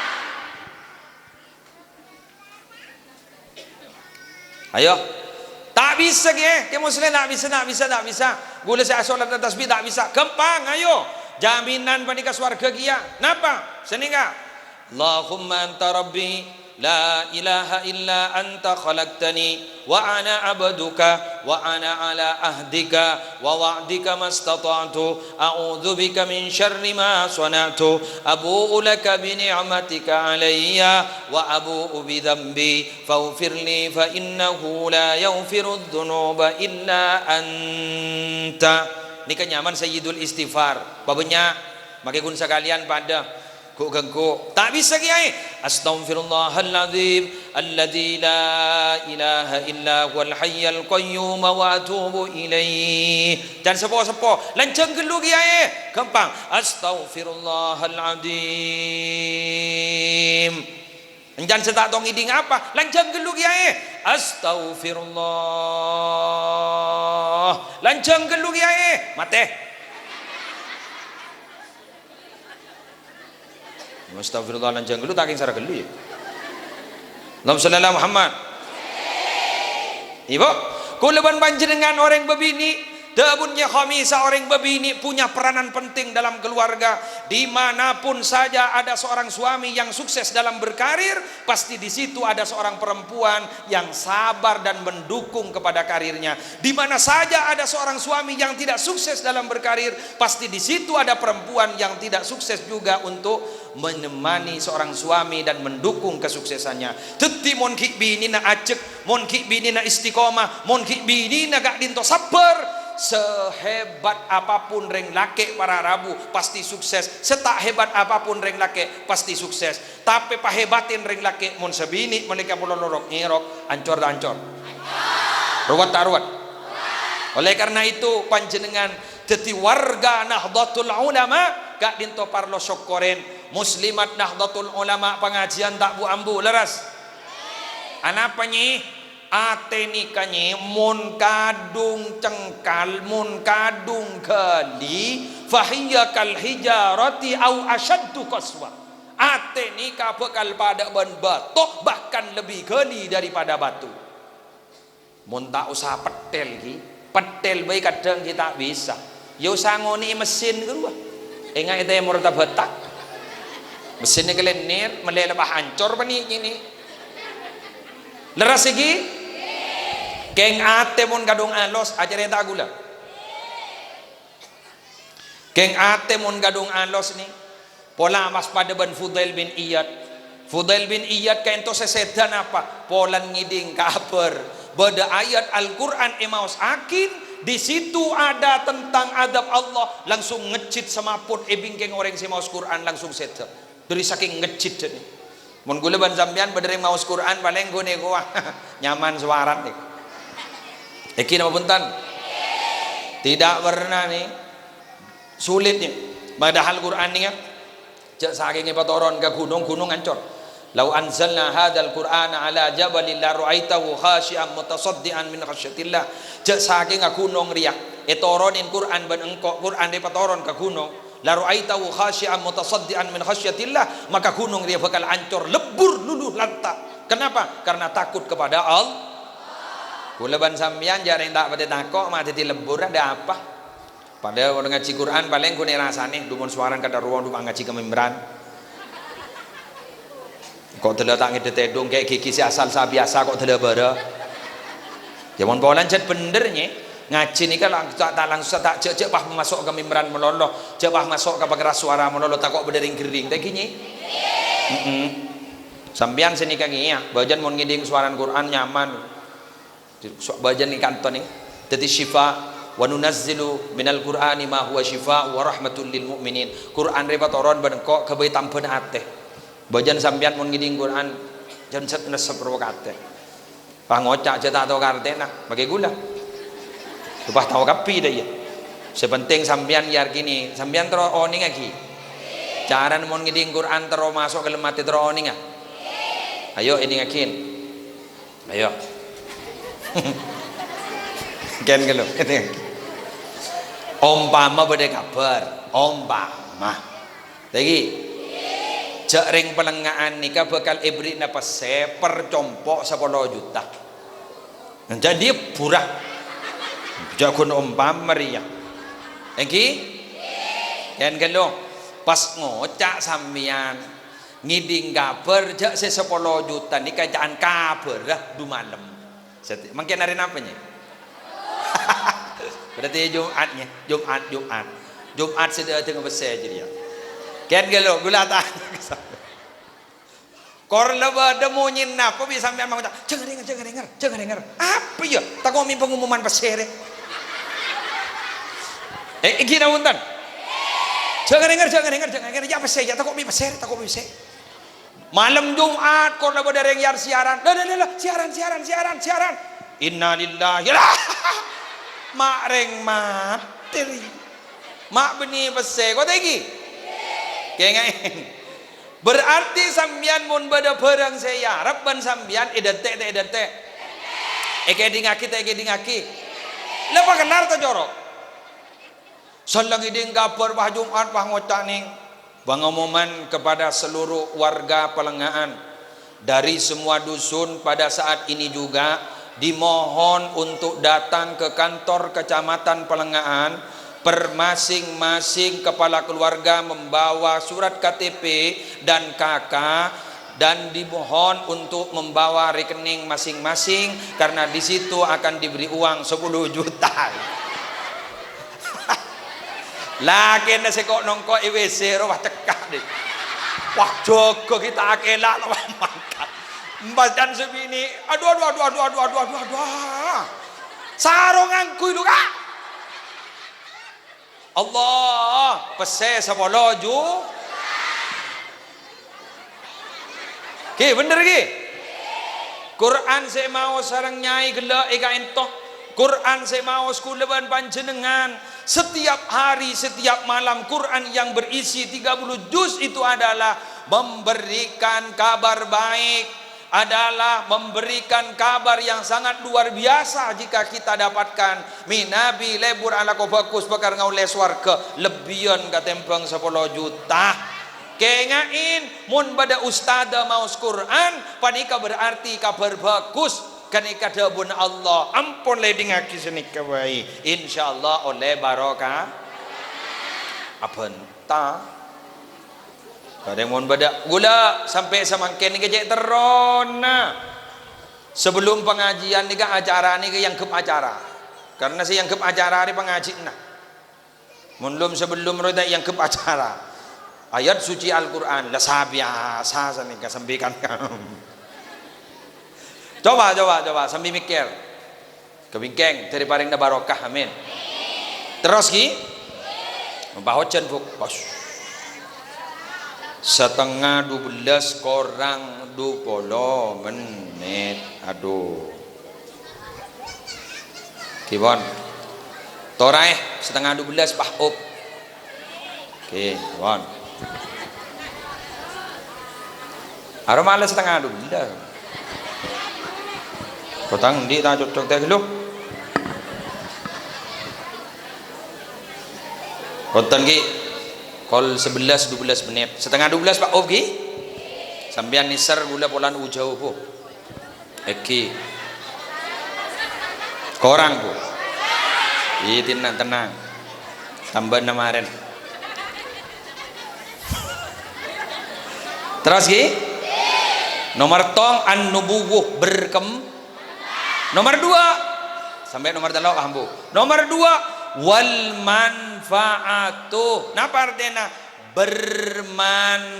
Ayo. Ta' bisa, kèya. Kè Muslim ta' bisa, ta' bisa, ta' bisa. Ghulâ sè asolat tasbih ta' bisa. Ghâmpang, ayo. Jaminan panèka sowarghâ kèya. Napa? Sanèka. Allahumma anta rabbi, la ilaha illa anta khalaqtani, wa ana abduka, wa ana ala ahdika, wa wa'dika mastata'tu, a'udzu bika min syarri ma shana'tu, abu'u laka bi ni'matika alayya, wa abu'u bi dzanbi, faghfirli fa innahu la yaghfirudz dzunuba illa anta. Nèka nyamana Sayyidul Istighfar. Pabânnya', makè ghun sakalèyan padâ. Ghu-, ghengghu. Ta' bisa, kèyaè. Astaghfirullahal adzim alladzi la ilaha illa huwal hayyul qayyum wa atubu ilaih. Can seppo-seppo. Lanjhâng ghâllu, kèyaè. Ghâmpang. Astaghfirullahal adzim. Can sè ta' tao ngèdhing apa? Lanjhâng ghâllu, kèyaè. Astaghfirullah. Lanjhâng ghâllu, kèyaè. Matè. Astagfirullah, lanjhâng ghâllu, ta' kèng sara ghâllu, yâ. Allahumma shalli ala Muhammad. Ibu, kaulâ bân panjhennengngan orèng bâbinè', Dhâbuna Khamisah, orèng bâbinè' punya peranan penting dalam keluarga. Di mana pun saja ada seorang suami yang sukses dalam berkarir, pasti di situ ada seorang perempuan yang sabar dan mendukung kepada karirnya. Di mana saja ada seorang suami yang tidak sukses dalam berkarir, pasti di situ ada perempuan yang tidak sukses juga untuk menemani seorang suami dan mendukung kesuksesannya. Dhâddhi, mon ghi' binèna ajhâk, mon ghi' binèna istiqomah, mon ghi' binèna ka'dinto sabbhâr, sehebat apapun rèng lakè' para rabu pasti sukses, seta' hebat apapun rèng lakè' pasti sukses. Tapè pahèbatè rèng lakè' mon sabinè' malèka pololorok ngèrok, ancor ta' ancor? Ruwet ta' ruwet? Oleh karena itu, panjhennengngan dhâddhi warga Nahdlatul Ulama, ka'dinto parlo sokkorèn. Muslimat Nahdlatul Ulama pangajiyân ta' bu-ambu, lerres? Anapa, Nyi? Atè nèka, Nyi, mon kadhung cengkal, mon kadhung ghâli, fahiya kal hijarati au asyaddu qaswa. Atè nèka bhâkal padâ bân bâto, bahkan lebbi ghâli daripada batu. Mon ta' osa pettèl, ghi. Pettèl bhâi kadhâng ghi ta' bisa. Ya osa ngonè'è mesin ghâruwa. Enga' è tèmor ta' bâtak. Mesinna kalènèr, mellè lebbâ ancor panè' kènè'. Lerres ghi? Kèng atè mon kadhung alos, acarèta ghulâ. Kèng atè mon kadhung alos, nè. Pola waspada bân Fudail bin Iyad. Fudail bin Iyad ka'dinto sè sèdhâ napa? Polana ngèdhing kabhâr bâdâ ayat Al-Qur'an èmaosaghi, di situ ada tentang adab Allah, langsung ngejjhit semaput è bingkèng orèng sè maos Qur'an, langsung sèdhâ. Dhâri sakèng ngejjhit dhâddhi. Mon ghulâ bân sampèyan bâdâ rèng maos Qur'an, palèng ghun nèko, wah, nyaman sowarana nèko. Èngghi napa bhunten? Tidak pernah, nè. Sulit, nè. Padahal Qur'an nèka jhâ' sakèng èpatoron ka ghunong, ghunong ancor. "Lau anzalna hadzal Qur'ana 'ala jabalin la ra'aitahu khasyi'an mutasaddian min khasyatillah." Jhâ' sakènga ghunong rèya ètoronè Qur'an bân engko', Qur'an èpatoron ka ghunong, "la ra'aitahu khasyi'an mutasaddian min khasyatillah," maka ghunong rèya bhâkal ancor, lebbur, luluh, lanta'. Kenapa? Karena takut kepada Allah. Ghulâ bân sampèyan jhâ' rèng ta' patè tako', ma' dhâddhi lebbur, ada apa? Padahal mon ngajhi Qur'an palèng ghun èrasanè, dhu mon sowarana kadhâ' rowa dhu pas ngajhi ka mimbaran. Ko' dhâlâ ta' ngèdhâ tèdung, kè' ghighi sè asal sabiyasa ko' dhâlâ bârâ. Ya mon polana jhât bhendher, nyè. Ngajhi nèka lang-, ta', ta' langsung, ta', jhâ', jhâ' pas maso' ka mimbaran malolo, jhâ' pas maso' ka pangeras sowara malolo, tako' bâdâ rèng ghering, ta' ghi, nyè? Heeh. Sampèyan sè nèka ngèya, bâjâna mon ngèdhing sowarana Qur'an nyaman. So-, bâjâna è kanto nè. Dhâddhi syifa, "Wa nunazzilu minal Qur'ani ma huwa syifa wa rahmatul lil mu'minin." Qur'an rèya èpatoron bân engko' ghâbây tambhâna atè. Bâjâna sampèyan mon ngèdhing Qur'an, jhân sèt nessep rowa ka atè. Pas ngoca' jhâ' ta' tao ka artèna, makè ghulâ. Pas tao kabbhi dâ' iyâ. Sè penting sampèyan yakinè, sampèyan terro onèngaghi. Carana mon ngèdhing Qur'an terro maso' ka dâlem atè terro onènga. Ayo, èdhingaghi. Ayo. Kèng ghâllu. Ompama bâdâ kabhâr, ompama. Lagi, jhâ' rèng Palengnga'an nèka bhâkal èberri'na pèssè per compo' sapolo juta. Jhâ' dhiyâ bhurâ. Jhâ' ghun ompama rèya. Èngghi? Kèng ghâllu. Pas ngoca' sampèyan. Ngèdhing kabhâr jhâ' sè sapolo juta nèka ca'an kabhârrâ dhu malem. Sèt-, mangkèn arè napa, nyè? Berarti Jum'at, nyè? Jum'at, Jum'at. Jum'at sè dâteng pèssè jârèya. Kèng ghâllu, ghulâ ta-, kor la bâdâ monyèna napa bi' sampèyan makoca', "Jhâ' ngèrèngèr, jhâ' ngèrèngèr, jhâ' ngèrèngèr." Apa iyâ? Tako' mè' pengumuman pèssè rè. Eh, èngghi napa bhunten? Jhâ' ngèrèngèr, jhâ' ngèrèngèr, jhâ' ngèrèngèr. Yâ pèssè, yâ tako' mè' pèssè rè, tako' mè' pèssè. Malem Jum'at, kor la bâdâ rèng yar-siyaran. Lah, lah, lah, lah, siyaran, siyaran, siyaran, siyaran. Innalillahi. Lah, ma' rèng matè rè. Ma' bânnè pèssè. Ko' ta' èngghi? Kèngèng. Berarti sampèyan mon bâdâ bhârâng sè èarep bân sampèyan èdântè' ta' èdântè'? Èkèdingngaghi ta' èkèdingngaghi? Lah, pakellar ta' coro'? Sallèng ngèdhing kabhâr pas Jum'at, pas ngoca' nèng. Pengumuman kepada seluruh warga Palengnga'an. Dari semua dusun pada saat ini juga Dimohon untuk datang ke kantor Kecamatan Pelengahan, per masing-masing kepala keluarga membawa surat K T P dan K K, dan dimohon untuk membawa rekening masing-masing, karena di situ akan diberi uang sepuluh juta. Lakèna sè ko' nongko' è W C rowa cekka', dhi. Wah, jâgâ kita akela' rowa mangkat. Embas dan sè binè', aduh, aduh, aduh. Sarong ngangghuy, lu, Ka'. Allah, pèssè sapolo ju-, Ghi, bhender, ghi? Quran sè maos sareng nyai ghellâ' è ka'ènto. Quran sè maos kaulâ bân panjhennengngan. Setiap hari, setiap malam, Quran yang berisi tiga puluh juz itu adalah memberikan kabar baik, adalah memberikan kabar yang sangat luar biasa jika kita dapatkan. Mènabi lebur alako bhâghus bhâkal ngaollè sowarghâ lebbiyân katèmbhâng sapolo juta. Kènga'è, mon bâdâ ustadz maos Quran, panèka berarti kabar bhâghus. Ghânèka dhâbuna Allah. Ampon lèdingngaghi sanèka bhâi. Insyaallah ollè barokah. Abhânta. Bhâreng mon bâdâ, ghulâ sampè' samangkèn nèka cè' terrona. Sabellum pangajiân nèka acara nèka èangghep acara. Karna sè èangghep acara rè pangajiânna. Mon lom sabellum rowa ta' èangghep acara. Ayat suci Al-Qur'an, la sabiyasa sanèka sampè' kan. Coba, coba, coba, sambi mèkkèr. Kabingkèng, dâri parèngna barokah, amin. Terros, ghi? Apa hojân, Bu'? Bos. Satengnga dubellâs korang dupolo mennit. Aduh. Ghi, pon. Toraè, satengnga dubellâs, pah, op. Ghi, pon. Aro malè satengnga dubellâs. Kotang endi' ta' cocok ta' ghâllu? Bhunten, ghi. Kol sabellâs dubellâs mennit. Satengnga dubellâs, pah, op, ghi. Sampèyan nèser ghulâ polana jhâu, Bu'. Èngghi. Korang, Bu'. Iyâ, tenang, tenang. Tambâna marèn. Terros, ghi? Nomer tong, an-nubuwwah, berkem-, nomer dua. Sampè' nomer tello', paham, Bu'? Nomer dua, wal manfa'atu. Napa artèna? Bermanfaat.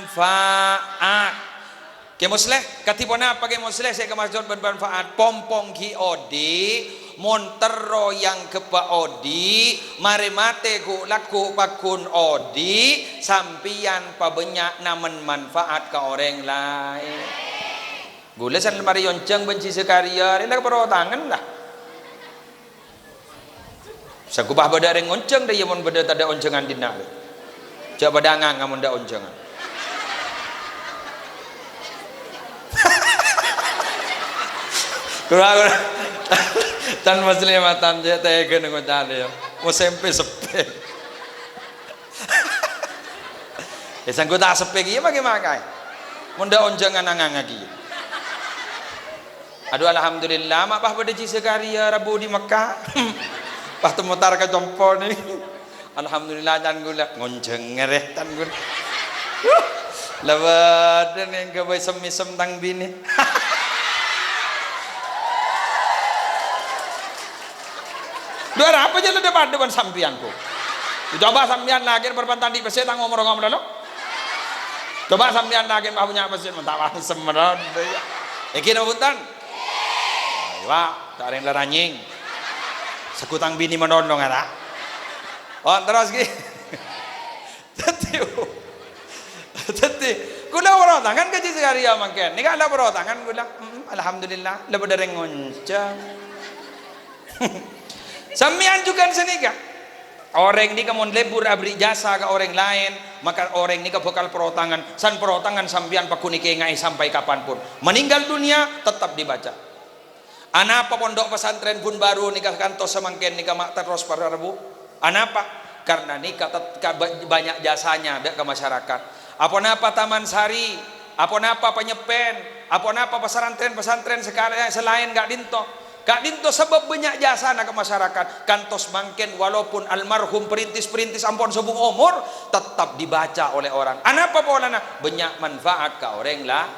Kè Musleh, kadhi ponapa Kè Musleh sè èkamaksod bân manfaat? Pong-pong ghi' odi', mon terro èanggheppa odi', marè matè ghu'-, lagghu' pagghun odi', sampèyan pabânnya' namen manfaat ka orèng laèn. Ghulâ san marè èonjhâng bân Ji Zakaria, rè la parlo tangan, la. Sakopa bâdâ orèng ngonjhâng, dâ' iyâ mon bâdâ tadâ' onjhângan dinna'. Jhâ' padâ nganga mon tadâ' onjhângan. Kura, kura. Tan muslimatan, jhâ' tèghâna ngoca' rèya. Mo sèmpè seppè. Yâ, sangko ta' seppè kèya makè-makè. Mon tadâ' onjhângan nganga kèya. Aduh, alhamdulillah, ma' pas bâdâ Ji Zakaria rabu dâri Mekka. Pas temmo tar ka compo nè. Alhamdulillah, can ghulâ. Ngonjhâng ngèrè, can ghulâ. Huh, la bâdâ nèng ghâbây sem-mèsem tang binè. Dhu arapa jhâ' la dâ-padâ bân sampèyan, Bu'? Coba sampèyan lakèn parpan tandhi' pèssè tang omor ngomor lo. Coba sampèyan lakèn pas bânnya' pèssè, mon ta' pas sem menon. Èngghi napa bhunten? Ayo, Pak, ta' rèng la ranyèng. Saghutang binè menon lo ngara. Oh, terros ghi. Dhâddhi, dhâddhi, ghulâ parlo tangan ka Ji Zakaria mangkèn. Nèka la parlo tangan ghulâ. Mm, alhamdulillah, la bâdâ rèng ngonjhâng. Sampèyan jhughân sanèka. Orèng nèka mon lebur aberri' jasa ka orèng laèn, maka orèng nèka bhâkal parlo tangan. San parlo tangan sampèyan pagghun èkènga'è sampè' kapanpun. Meninggal dunia tetap dibaca. Anapa pondhuk pesantren Bun Baru nèka kantos samangkèn nèka ma' terros para rabu? Anapa? Karena nèka tet-, ka-, ba-, banyak jasanya dâ' ka masyarakat. Aponapa Taman Sari? Aponapa Panyeppen? Aponapa pesantren-pesantren sekarang selain ka'dinto? Ka'dinto sabâb bânnya' jasana ka masyarakat. Kantos mangkèn, walaupun almarhum perintis-perintis ampon sobung omor, tetap dibaca oleh orang. Anapa polana? Bânnya' manfaat ka orèng la-,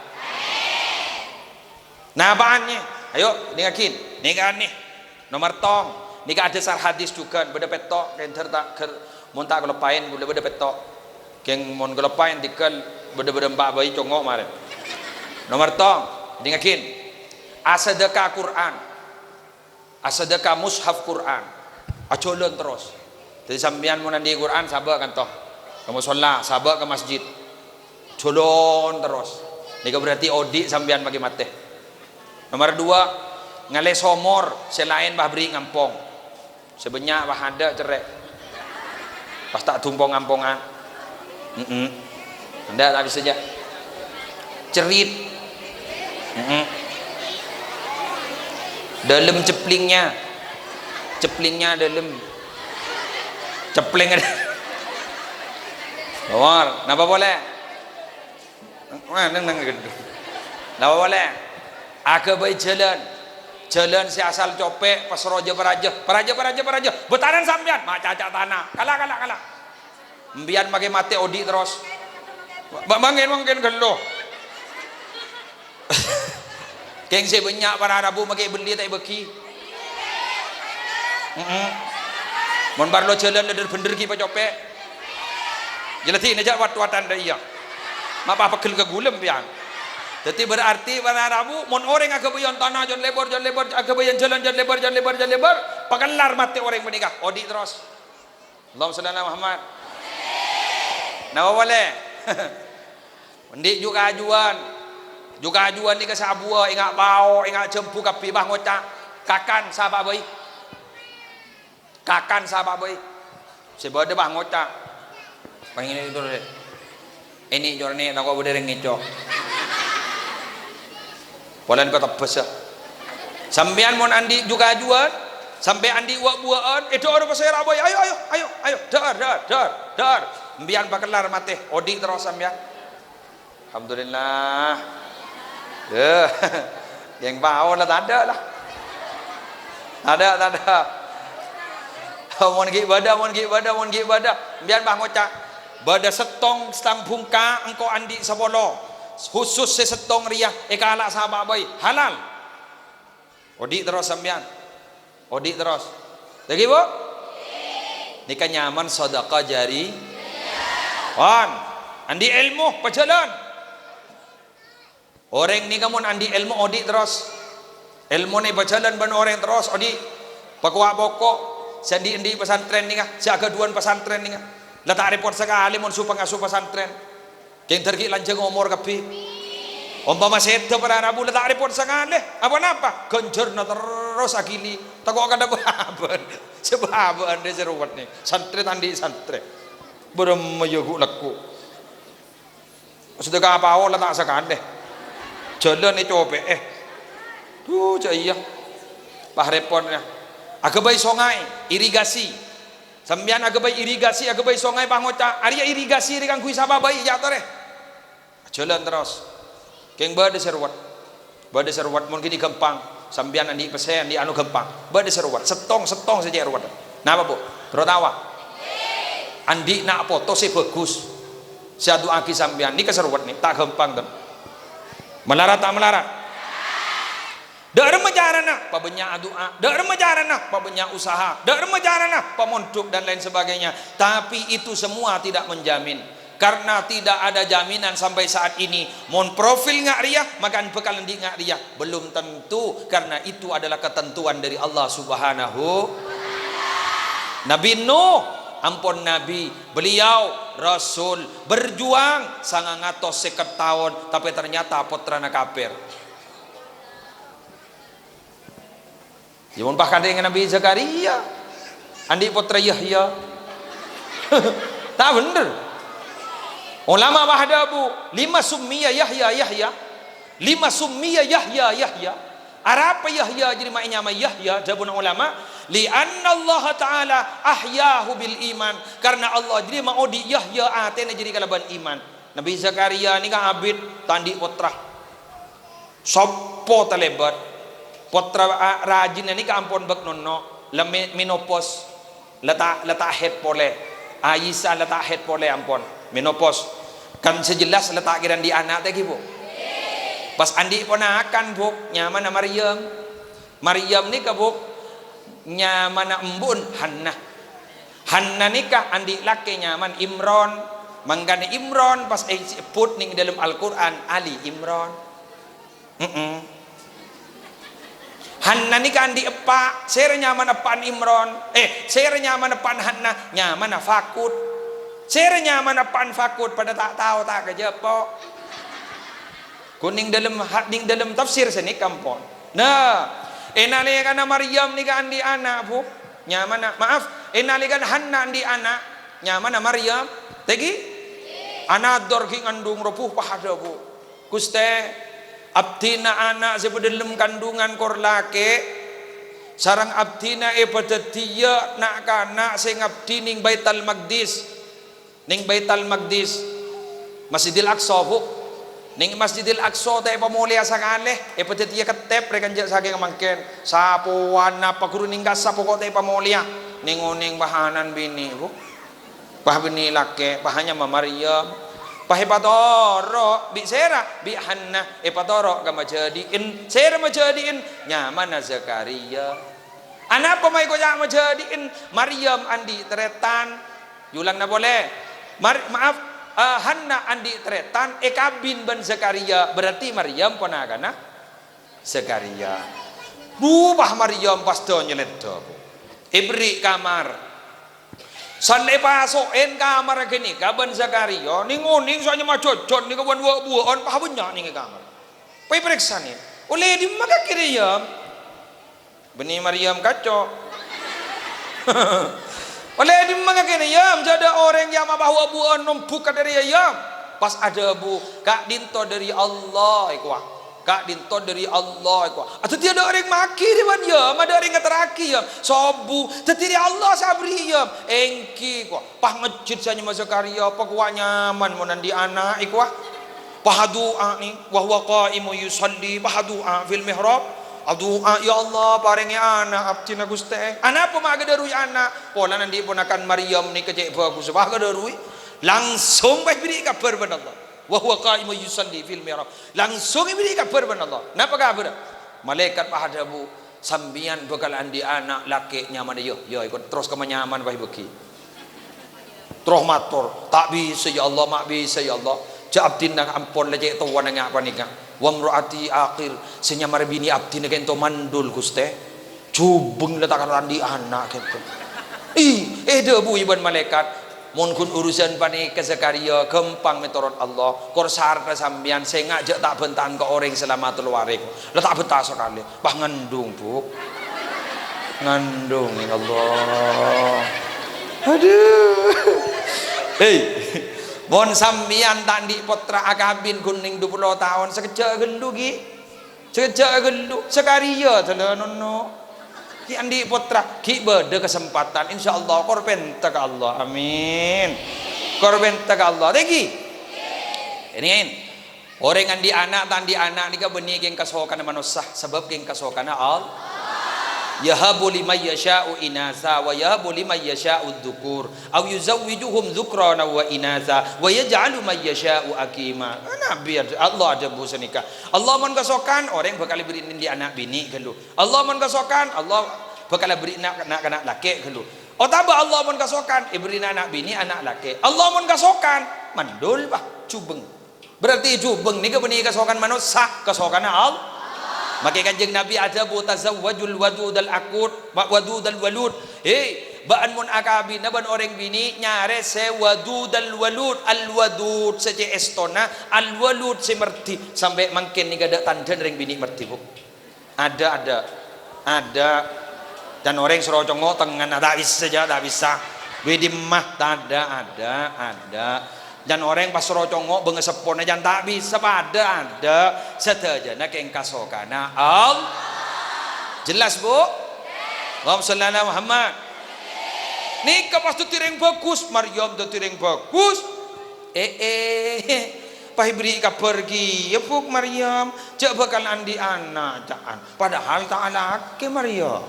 Napa'an, nyè? Ayo, nèngaghi. Nèngaghi. Nomer tong. Nèka adhâsar hadis jhughân. Bâdâ pètto', kèng dhâr ta' ghâr-, mon ta' kaloppaèn, ghulâ bâdâ pètto'. Kèng mon kaloppaèn, tèghâl bâdâ-bâdâ empa' bhâi congo' marè. Nomer tong. Nèngaghi. Asadhâka Qur'an. Asadhâka mushaf Qur'an. Ajhâlân terros. Dhâddhi sampèyan mon andi' Qur'an, sabâ' kanto. Ka mosolla, sabâ' ka masjid. Jhâlân terros. Nèka berarti odi' sampèyan maghi matè. Nomer dua, ngalè somor sè laèn, bâh, bâri' ngampong. Sè bânnya', bâh, adâ' cerrè'. Pas ta' dumpong-ampongan. Mm-mm. Endak, ta' bisa jâ. Cerrit. Mm-mm. Dalam ceplingnya. Ceplingnya dalam. Ceplèng. Nomor, napa polè? Wah, neng, neng, gendut. Napa polè? Aghâbây jhâlân. Jhâlân sè asal copè', pas rajâ parajâ. Parajâ, parajâ, parajâ. Bhâtanan sampèyan, macaca tana. Kala, kala, kala. Empiyan maghi matè odi' terros. Ma-, mangkèn, mangkèn ghâllu. Kèng sè bânnya' para rabu maghi belliyâ ta' èbâghi. Mm-mm. Mon parlo jhâlân lèdhâr bhendher ghi' pacopè'. Jhâlâddhina jâ' wat-watan dâ' iyâ. Ma' pa pegghel ka ghulâ, empèyan. Dhâddhi berarti para rabu, mon orèng aghâbâyan tana jhân lèbâr, jhân lèbâr, aghâbâyan jhâlân jhân lèbâr, jhân lèbâr, jhân lèbâr, pakellar matè orèng panèka, odi' terros. Allahumma shalli ala Muhammad. Napa polè? Andi' ju-kajuwân. Ju-kajuwân nèka sè abuwâ, enga' pao, enga' jhâmbhu kabbhi, bâh, ngoca', "Kakan, sapa bhâi? Kakan, sapa bhâi?" Sè bâdâ, bâh, ngoca', "Pangènè' terros, rè." Ènè' cornè' tako' bâdâ rèng ngèco'. Polana katebbhâsa. Sampèyan mon andi' ju-kajuwân, sampè' andi' wa'-buwâ'ân, èdhâ'âr pasèra bhâi, "Ayo, ayo, ayo, ayo, dhâ'âr, dhâ'âr, dhâ'âr, dhâ'âr." Empèyan pakellar matè, odi' terros sampèyan. Alhamdulillah. Yâ. Yèng pao la tadâ' la. Tadâ', tadâ'. Mon ghi' bâdâ, mon ghi' bâdâ, mon ghi' bâdâ. Empèyan bâh ngoca', "Bâdâ sèttong stang bhungka, engko' andi' sapolo. Khusus sè sèttong rèya èkala' sapa bhâi. Halal." Odi' terros sampèyan. Odi' terros. Lagi, Bu? Nèka nyamana sadhâka jari-, pon. Andi' èlmo, pajhâlân. Orèng nèka mon andi' èlmo, odi' terros. Èlmona èpajhâlân bân orèng terros, odi'. Pakowa' poko', sè andi'-andi' pasantrèn nèka, sè aghâdhuwân pasantrèn nèka. La ta' rèpot sakalè mon su-pangasuh pasantrèn. Kèng dhâr ghi' lanjhâng omor kabbhi. Ompama sèdhâ para rabu la ta' rèpot sakalè. Apa-napa? Ghânjhârna terros aghili. Tako' kadhâ' bâbân. Sè bâbân rè sè ruwet nè. Santrè ta' andi' santrè. Bârâmma yâ ghu' lekku. Sedekah apa la ta' sakalè. Jhâlân ècopè'è. Duh, jâ' iyâ. Pas rèpot, yâ. Aghâbây songay, irigasi. Sampèyan aghâbây irigasi, aghâbây songay, pas ngoca', "Arèya irigasi rè kaangghuy sapa bhâi, yâ, torè?" Jhâlân terros. Kèng bâdâ sè ruwet. Bâdâ sè ruwet, mon kènè' ghâmpang. Sampèyan andi' pèssè, andi' anu ghâmpang. Bâdâ sè ruwet. Sèttong, sèttong sè cè' ruwet. Napa, Bu? Terro tawa? Andi' na' poto sè bhâghus. Sè adu'aaghi sampèyan. Nèka sè ruwet nè, ta' ghâmpang, ten. Malarat ta' malarat? Dâ' remma carana, pabânnya' adu'a. Dâ' remma carana, pabânnya' usaha. Dâ' remma carana, pamondhuk dan lain sebagainya. Tapi itu semua tidak menjamin. Karena tidak ada jaminan sampai saat ini. Mon profil nga' rèya, maka bhâkal andi' nga' rèya. Belum tentu, karena itu adalah ketentuan dari Allah Subhanahu. Nabi Nuh, ampon nabi, beliau rasul, berjuang sangang atos sèket taon, tapè ternyata pottrana kafir. Yâ, mon pas kadhâng Nabi Zakaria, andi' pottra Yahya. Ta' bhendher. Ulama bâdâ, Bu, "Lima summiya Yahya Yahya? Lima summiya Yahya Yahya?" Arapa Yahya jârèya ma' ènyamaè Yahya? Dhâbuna ulama, "Li'anna Allah Ta'ala ahyahu bil iman." Karna Allah jârèya maodi' Yahya atèna jârèya kalabân iman. Nabi Zakaria nèka abit ta' andi' pottra. Sapa talèbât? Pottra a-, rajina nèka ampon bâk nonno', la me-, menopause, la ta', la ta' haid polè. Aisyah la ta' haid polè ampon, menopause. Kan sè jelas la ta' kèra andi' ana' tè ghi, Bu? Pas andi' ponakan, Bu, nyamana Maryam. Maryam nèka, Bu, nyamana embu'en Hannah. Hannah nèka andi' lakè nyamana Imron. Mangkana Imron pas èsebbhut neng dâlem Al-Qur'an Ali Imron. Heeh. Hannah nèka andi' eppa', sèra nyamana eppa'na Imron, eh, sèra nyamana eppa'na Hannah, nyamana Fakut. Sèra nyamana eppa'na Fakut, padâ ta' tao, ta' kajâpo'. Ghun neng dâlem ha-, neng dâlem tafsir sanèka ampon. Nah, è nalèkana Maryam nèka andi' ana', Bu. Nyamana, maaf, è nalèkana Hannah andi' ana', nyamana Maryam. Tè ghi? Anadhâr ghi' ngandung roh, Bu, pas adhâbu. Ghustè, abdhina ana' sè bâdâ dâlem kandhungan kor lakè', sareng abdhina èpadhâddhiyâ na'-kana' sè ngabdhi neng Baitul Maqdis. Neng Baitul Maqdis, Masjidil Aqsa, Bu. Neng Masjidil Aqsa ta' èpamolèya sakalè, èpadhâddhiyâ kettep rè kanja' sakèng mangkèn. Sapowan napa ghuru neng kassa' pokok ta' èpamolèya. Neng-oneng pahanan binè', Bu. Pas binè' lakè', pas nyama Maryam. Pas èpatoro', bi' sèra, bi' Hannah, èpatoro' ka majhâdi'en. Sèra majhâdi'en, nyamana Zakariya. Anapa ma' èkoca' majhâdi'en? Maryam andi' tarètan. Èolangana polè. Mar-, maaf, eh, Hannah andi' tarètan, èkabin bân Zakariya. Berarti Maryam ponakana Zakariya. Bu, pas Maryam pas dâ' nyalèdhâ, Bu. Èberri' kamar. San èpaso'en kamar ghânèka bân Zakariya, neng-oneng sè nyama jhâjhân nèka bân wâ'-buwâ'ân, pas bânnya' neng è kamar. Pas èparèksanè, "Ollè dimma kakè rè, Yam?" Bânnè Maryam kaco'. "Ollè dimma kakè rè, Yam? Jhâ' tadâ' orèng nyama pas wâ'-buwâ'ân nombhuk ka dâri, Yam." Pas adhâbu, "Ka'dinto dâri Allah," èkowa. "Ka'dinto dâri Allah," èkowa. Adhâddhi tadâ' orèng maghi rèya, Yam, tadâ' orèng ngaterraghi, Yam. Sobu, dhâddhi rèya Allah sè aberri', Yam. "Èngghi," èkowa. Pas ngejjhit sè nyama Zakariya, pas kowa nyaman mon andi' ana', èkowa. Pas adu'a nè, "Wa huwa qa'imun yusalli," pas adu'a fil mihrab. Adu'a, "Ya Allah, parèngè ana' abdhina, Ghustè." Anapa ma' èkadhâruwi ana'? Polana andi' ponakan Maryam nèka cè' bhâghus, pas èkadhâruwi. Langsung pas èberri' kabhâr bân Allah. "Wa huwa qa'imun yusalli fil mihrab." Langsung èberri' kabhâr bân Allah. Napa kabhârra? Malaèkat pas adhâbu, "Sampèyan bhâkal andi' ana' lakè' nyamana Yahya," èkowa, terros ka manyaman pas èbâghi. Terros mator, "Ta' bisa, ya Allah, ma' bisa, ya Allah. Jhâ' abdhina ampon la cè' towa neng nga' panèka. Wa imra'ati aqir, sè nyamana binè' abdhina ka'dinto mandul, Ghustè. Jhubeng la ta' kèra andi' ana' ka'dinto." Ih, èdhâbuwi bân malaèkat, "Mon ghun urusan panèka, Zakariya, ghâmpang mètorot Allah. Kor saratna sampèyan, sènga' jhâ' ta' bhântaan ka orèng salama tello arè." La ta' bhânta sakalè. Pas ngandung, Bu. Ngandung, ya Allah. Adhu. Hei, mon sampèyan ta' andi' pottra akabin ghun neng dupolo taon, sakejjhâ' ghâllu, ghi. Sakejjhâ' ghâllu. Zakariya, dâlâ nonno. Ghi' andi' pottra, ghi' bâdâ kasempatan. Insyaallah, kor pènta ka Allah. Amin. Kor pènta ka Allah. Tèngghi. Ini, Orèng andi' ana', ta' andi' ana' nèka bânnè kèng kasokanna manossa, sabâb kèng kasokanna Allah. "Yahabu liman yasha'u inatsa wa yahabu liman yasha'u dzukur, aw yuzawwijuhum dzukrana wa inatsa, wa yaj'alu man yasha'u aqima." Nabi ad-, Allah adhâbu sanèka. Allah mon kasokan, orèng bhâkal èberri'in andi' ana' binè' ghâllu. Allah mon kasokan, Allah bhâkal èberri'in na'-, na'-kana' lakè' ghâllu. Otabâ Allah mon kasokan, èberri'in ana' binè', ana' lakè'. Allah mon kasokan, mandul, bah, jhubeng. Berarti jhubeng nèka bânnè kasokan manossa, kasokanna Allah. Makè Kanjeng Nabi adhâbu, "Tazawwajul wadudal aqud, wa-, wadudal walud." He, bâ'ân mon akabina bân orèng binè', nyarè sè wadudal walud, al-wadud sè cè' èstona, al-walud sè mèrdi. Sampè' mangkèn nèka tadâ' tandhâna rèng binè' mèrdi, Bu. Adâ', adâ'. Adâ'. Can orèng soro congngo' tengnga'na, ta' bisa, jhâ', ta' bisa. Dwi dimma, tadâ', adâ', adâ'. Can orèng pas soro congngo' bângnga seppona, can ta' bisa, padâ, adâ'. Sadhâjâna kèng kasokanna Allah. Jelas, Bu? Allahumma shalli ala Muhammad. Nèka pas dhâddhi rèng bhâghus, Maryam dhâddhi rèng bhâghus. Eh, eh. Pas èberri' kabhâr kèya, Bu' Maryam, jâ' bhâkal andi' ana', ca'an. Padahal ta' alakè Maryam.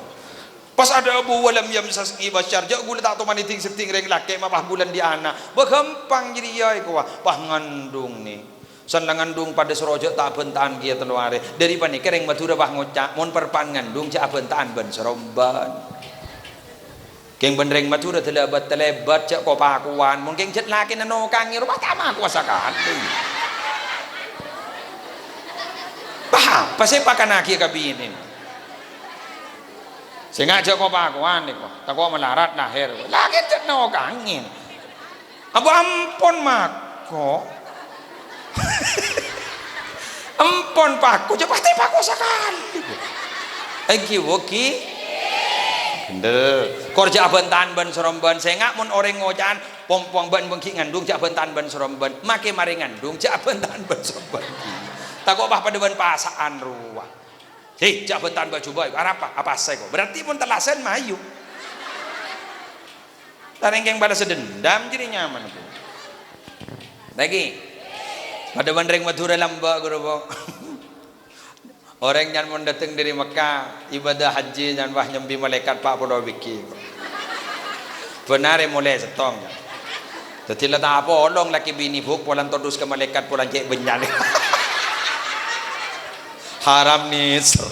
Pas adhâbu, "Walam yamsasni basyar," jâ' ghulâ ta' toman èding-sedding rèng lakè', ma' pas ghulâ andi' ana'. Bâ ghâmpang jârèya èkowa, pas ngandhung, nè. San la ngandhung padâ soro jâ' ta' abhânta'an kèya tello arè. Dhâri panèka rèng Madhurâ pas ngoca', "Mon parpa'an ngandhung jâ' abhânta'an bân-sarombân." Kèng bân rèng Madhurâ talèbât-talèbât jâ' ko-pakowan, mon kèng jât lakèna nokangè, rowa ta' makowa sakalè. Paham? Pas èpakannaghi ka binèna. Sènga' jâ' ko-pakowan nèko, tako' malarat lahèr. Lakè jât nokangè. Abu ampon mako. Ampon pako, jâ' pastè pako sakalè. Èngghi, woghi. Bhender. Kor jâ' abhânta'an bân-sarombân. Sènga' mon orèng ngoca'an, "Pong-pong bân, bân ghi' ngandhung, jâ' abhânta'an bân-sarombân." Makè marè ngandhung, jâ' abhânta'an bân-sarombân. Tako' pas padâ bân pasa'an rowa. "Hè, jâ' abhânta'an bâ-jubâ, arapa? Apasa èko?" Berarti mon tellasan, mayu. Tarèngkèng balassa dendam, jârèya nyaman, Bu. Lagi. Padâ bân rèng Madhurâ lambâ', ghuru, Bu. Orèng nyamon dâteng dhâri Mekkah, ibadah haji, nyambi malaèkat pa' polo bighi. Bân arè molè sèttong, ya. Dhâddhi la ta' apolong lakè binè, Bu, polana todus ka malaèkat, polana cè' bânnya'na. Haram nèser.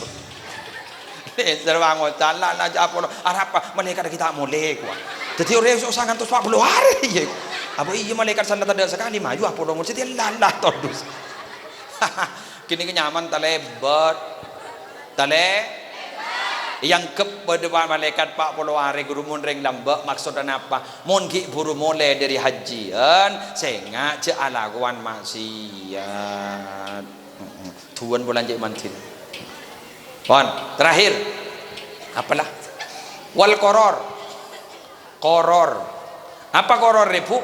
Nèser, bân ngoca', "La, la, jâ' apolong. Arapa? Malaèkat ghi' ta' molè, kowa." Dhâddhi orèng sossa ngantos pa' polo arè, iyâ. Apa iyâ malaèkat san la tadâ' sakalè, mayu apolong, mon sè tella la todus. Ghânèka nyaman talèbât. Talè-, èangghep bâdâ pa-, malaèkat pa' polo arè, ghuru, mon rèng lambâ', maksodda napa? Mon ghi' buru molè dhâri hajjiyân, sènga' jâ' alakowan ma'siyat. Heeh. Duwân polana cè' mandhina. Pon, terakhir. Apalah? Wal qoror. Qoror. Apa qoror rè, Bu?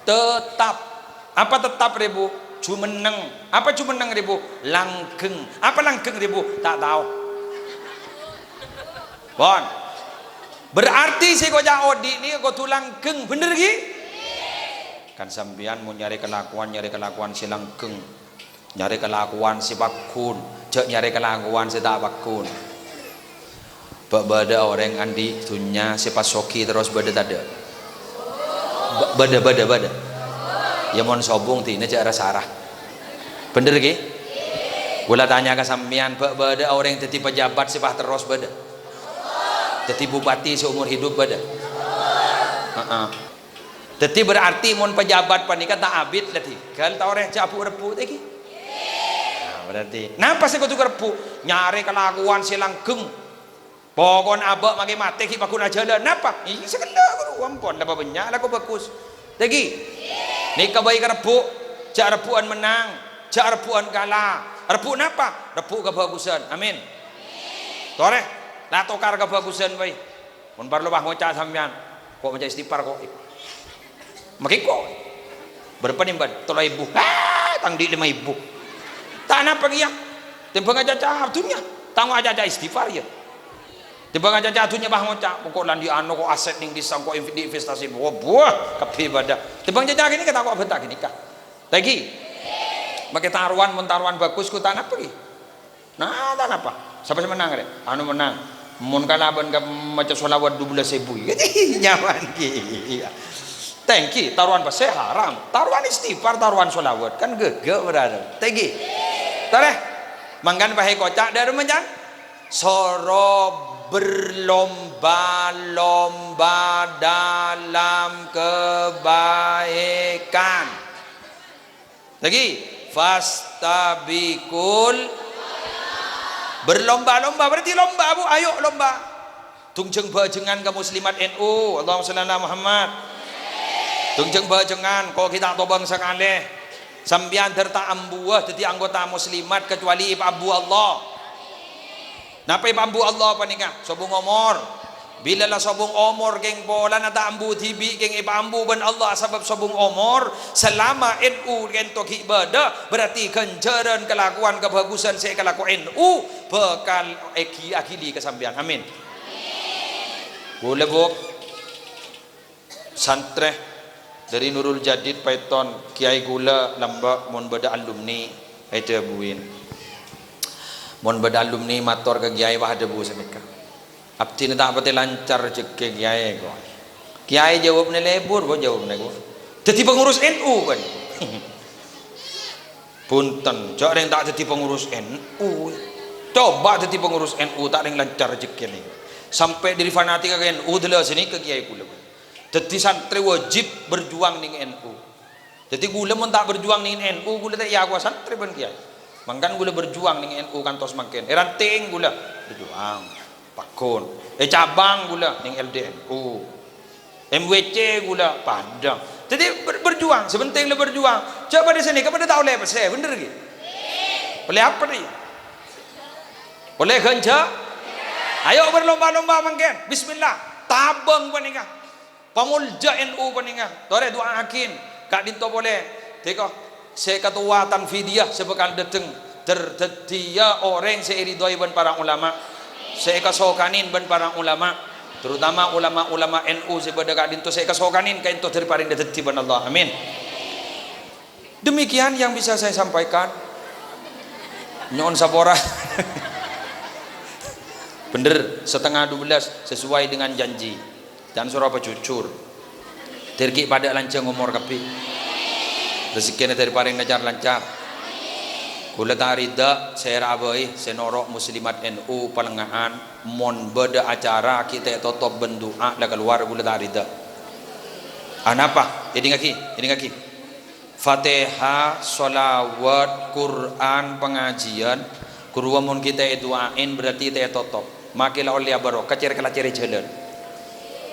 Tetap. Apa tetap rè, Bu? Jumenneng. Apa jumenneng rè, Bu? Langgheng. Apa langgheng rè, Bu? Ta' tao. Pon. Berarti sè èkoca' odi' nèka kodhu langgheng, bhender ghi? Kan sampèyan mon nyarè kalakowan, nyarè kalakowan sè langgheng. Nyarè kalakowan sè paggun, jâ' nyarè kalakowan sè ta' paggun. Bâ-, bâdâ orèng andi' dhunnya sè pas soghi terros bâdâ tadâ'? Bâ-, bâdâ, bâdâ, bâdâ. Iyâ, mon sobung dinah jâ' ra-sara. Bhender, ghi? Ghulâ tanya ka sampèyan, bâ-, bâdâ orèng dhâddhi pejabat sè pas terros bâdâ? Dhâddhi bupati seumur hidup bâdâ? Heeh. Dhâddhi berarti mon pejabat panèka ta' abit la dhigghâl, ta' orèng jâ' abu'-rebbhu' tèghi. Nah, berarti napa sè kodhu karebbhu'? Nyarè kalakowan sè langgheng. Pokona abâ' makè matè ghi' paggun ajhâlân. Napa? Iyâ, sè ghellâ', ghuru. Ampon, la bânnya' lako bhâghus. Tèghi. Nèka bhâi karebbhu'. Jâ' rebbhu'ân mennang. Jâ' rebbhu'ân kala. Rebbhu' napa? Rebbhu' kabhâghusân. Amin. Torè. La tokar kabhâghusân bhâi. Mon parlo, pas ngoca' sampèyan, "Ko' maca istighfar, ko'." Makè ko'. Bârâmpa nèmbân? Tello èbu. Ah, tang dhi' lèma èbu. Ta' napa kèya. Tèmbhâng acaca dhunnya. Tang acaca istighfar, yâ. Tèmbhâng acaca dhunnya, pas ngoca', "Ko' la andi' ano, ko' aset nèng dhisa, ko' inv-, diinvestasi, buwâ-buwâ kabbhi bâdâ." Tèmbhâng acaca ghânèka, tako' abhânta ghânèka. Tèghi. Makè tarowan, mon tarowan bhâghus, ko' ta' napa kèya. Nah, ta' napa? Sapa sè mennang, rè? Anu mennang. Mon kalabân ka maca sholawat dubellâs èbu. Nyaman, ghi. Tèngghi, tarowan pèssè haram. Tarowan istighfar, tarowan sholawat. Kan ghâghâ berarti. Tèngghi. Torè. Mangkana pas èkoca' dhâ' remma, can? Soro berlomba-lomba dalam kebaikan. Lagi, fastabiqul, berlomba-lomba, berarti lomba, Bu. Ayo lomba. Dhungjhâng bhâjhengan ka muslimat N U. Allahumma shalli ala Muhammad. Dhungjhâng bhâjhengan, ko' ghi' ta' tobâng sakalè. Sampèyan dhâr ta' ambuwâ dhâddhi anggota muslimat, kecuali èpaambu Allah. Napa èpaambu Allah panèka? Sobung omor. Bilâ la sobung omor, kèng polana ta' ambu dhibi', kèng èpaambu bân Allah sabâb sobung omor, salama N U kènto ghi' bâdâ, berarti ghânjhârân kalakowan kabhâghusân sè èkalako N U bhâkal èghi-, aghili ka sampèyan. Amin. Ghulâ, Bu. Santrè, Dhâri Nurul Jadid Paiton, "Kyaè ghulâ lambâ' mon bâdâ alumni èdhâbuwin." Mon bâdâ alumni mator ka kyaè, wah, adhâbu sanèka. "Abdhina ta' patè lancar rejhekkè, Kyaè, ko'." Kyaè jâwâbbhâ lebur, ko', jâwâbbhâ, ko'. "Dhâddhi pangurus N U, bân." Bhunten, jhâ' rèng ta' dhâddhi pangurus N U. Coba dhâddhi pangurus N U, ta' rèng lancar rejhekkèna. Sampè' dhâri fanatik ka N U, dhâlâ sanèka kyaè ghulâ. Dhâddhi santrè wajib berjuang nèng N U. Dhâddhi ghulâ mon ta' berjuang nèng N U, ghulâ ta' èakowa santrè bân kyaè. Mangkana ghulâ berjuang nèng N U kantos mangkèn. È Ranting ghulâ berjuang. Pagghun. È Cabang ghulâ nèng L D N U. M W C ghulâ padâ. Dhâddhi ber-, berjuang, sè pentèng la berjuang. Jhâ' padâ sanèka padâ ta' ollè pèssè, bhender ghi? Ollè apa dhâ' iyâ? Ollè ghânjhâ? Ayo berlomba-lomba mangkèn. Bismillah. Tabâng panèka. Pamolja N U panèka. Torè du'aaghin. Ka'dinto polè. Dhika. Sè katowa tanfidiyah sè bhâkal dâteng, dhâr-, dhâddhiyâ orèng sè èridhoi bân para ulama, sè èkasokanin bân para ulama, terutama ulama-ulama N U sè bâdâ ka'dinto sè èkasokanin kaènto dhâri parèng dhâddhi bân Allah. Amin. Demikian yang bisa saya sampaikan. Nyo'on sapora. Bhender, setengah dua belas, sesuai dengan janji. Can soro apa jujur. Dhâr ghi' padâ lanjhâng omor kabbhi. Rejekkèna dhâri parèng lancar-lancar. Ghulâ ta' rida, sèra abâi, sè noro' muslimat N U palèngnga'an, mon bâdâ acara ghi' ta' ètotop bân du'a la kalowar, ghulâ ta' rida. Anapa? Èdingngaghi, èdingngaghi. Fatihah, sholawat, Qur'an, pangajian, ghâruwa mon ghi' ta' èdu'ain berarti ta' ètotop. Makè la ollèya barokah, cèr-kalacèrè jhâlân.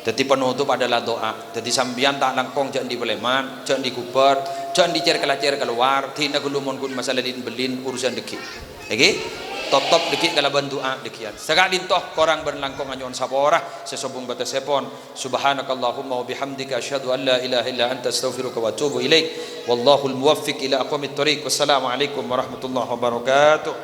Dhâddhi penutup adalah doa. Dhâddhi sampèyan ta' langkong jhâ' andi' palèman, jhâ' andi' ghubâr, jhâ' andi' cèr-kalacèr kalowar, dhina ghâllu mon ghun masalah din-bellin urusan dhâggi'. Èngghi? Totop dhâggi' kalabân du'a dhâgghiyân. Saka'dinto korang bân langkong anyo'on sapora sè sobung bâtessèpon. Subhanakallahumma wa bihamdika, asyhadu an la ilaha illa anta, astaghfiruka wa atubu ilaik. Wallahul muwaffiq ila aqwamit thoriq. Wassalamualaikum warahmatullahi wabarakatuh.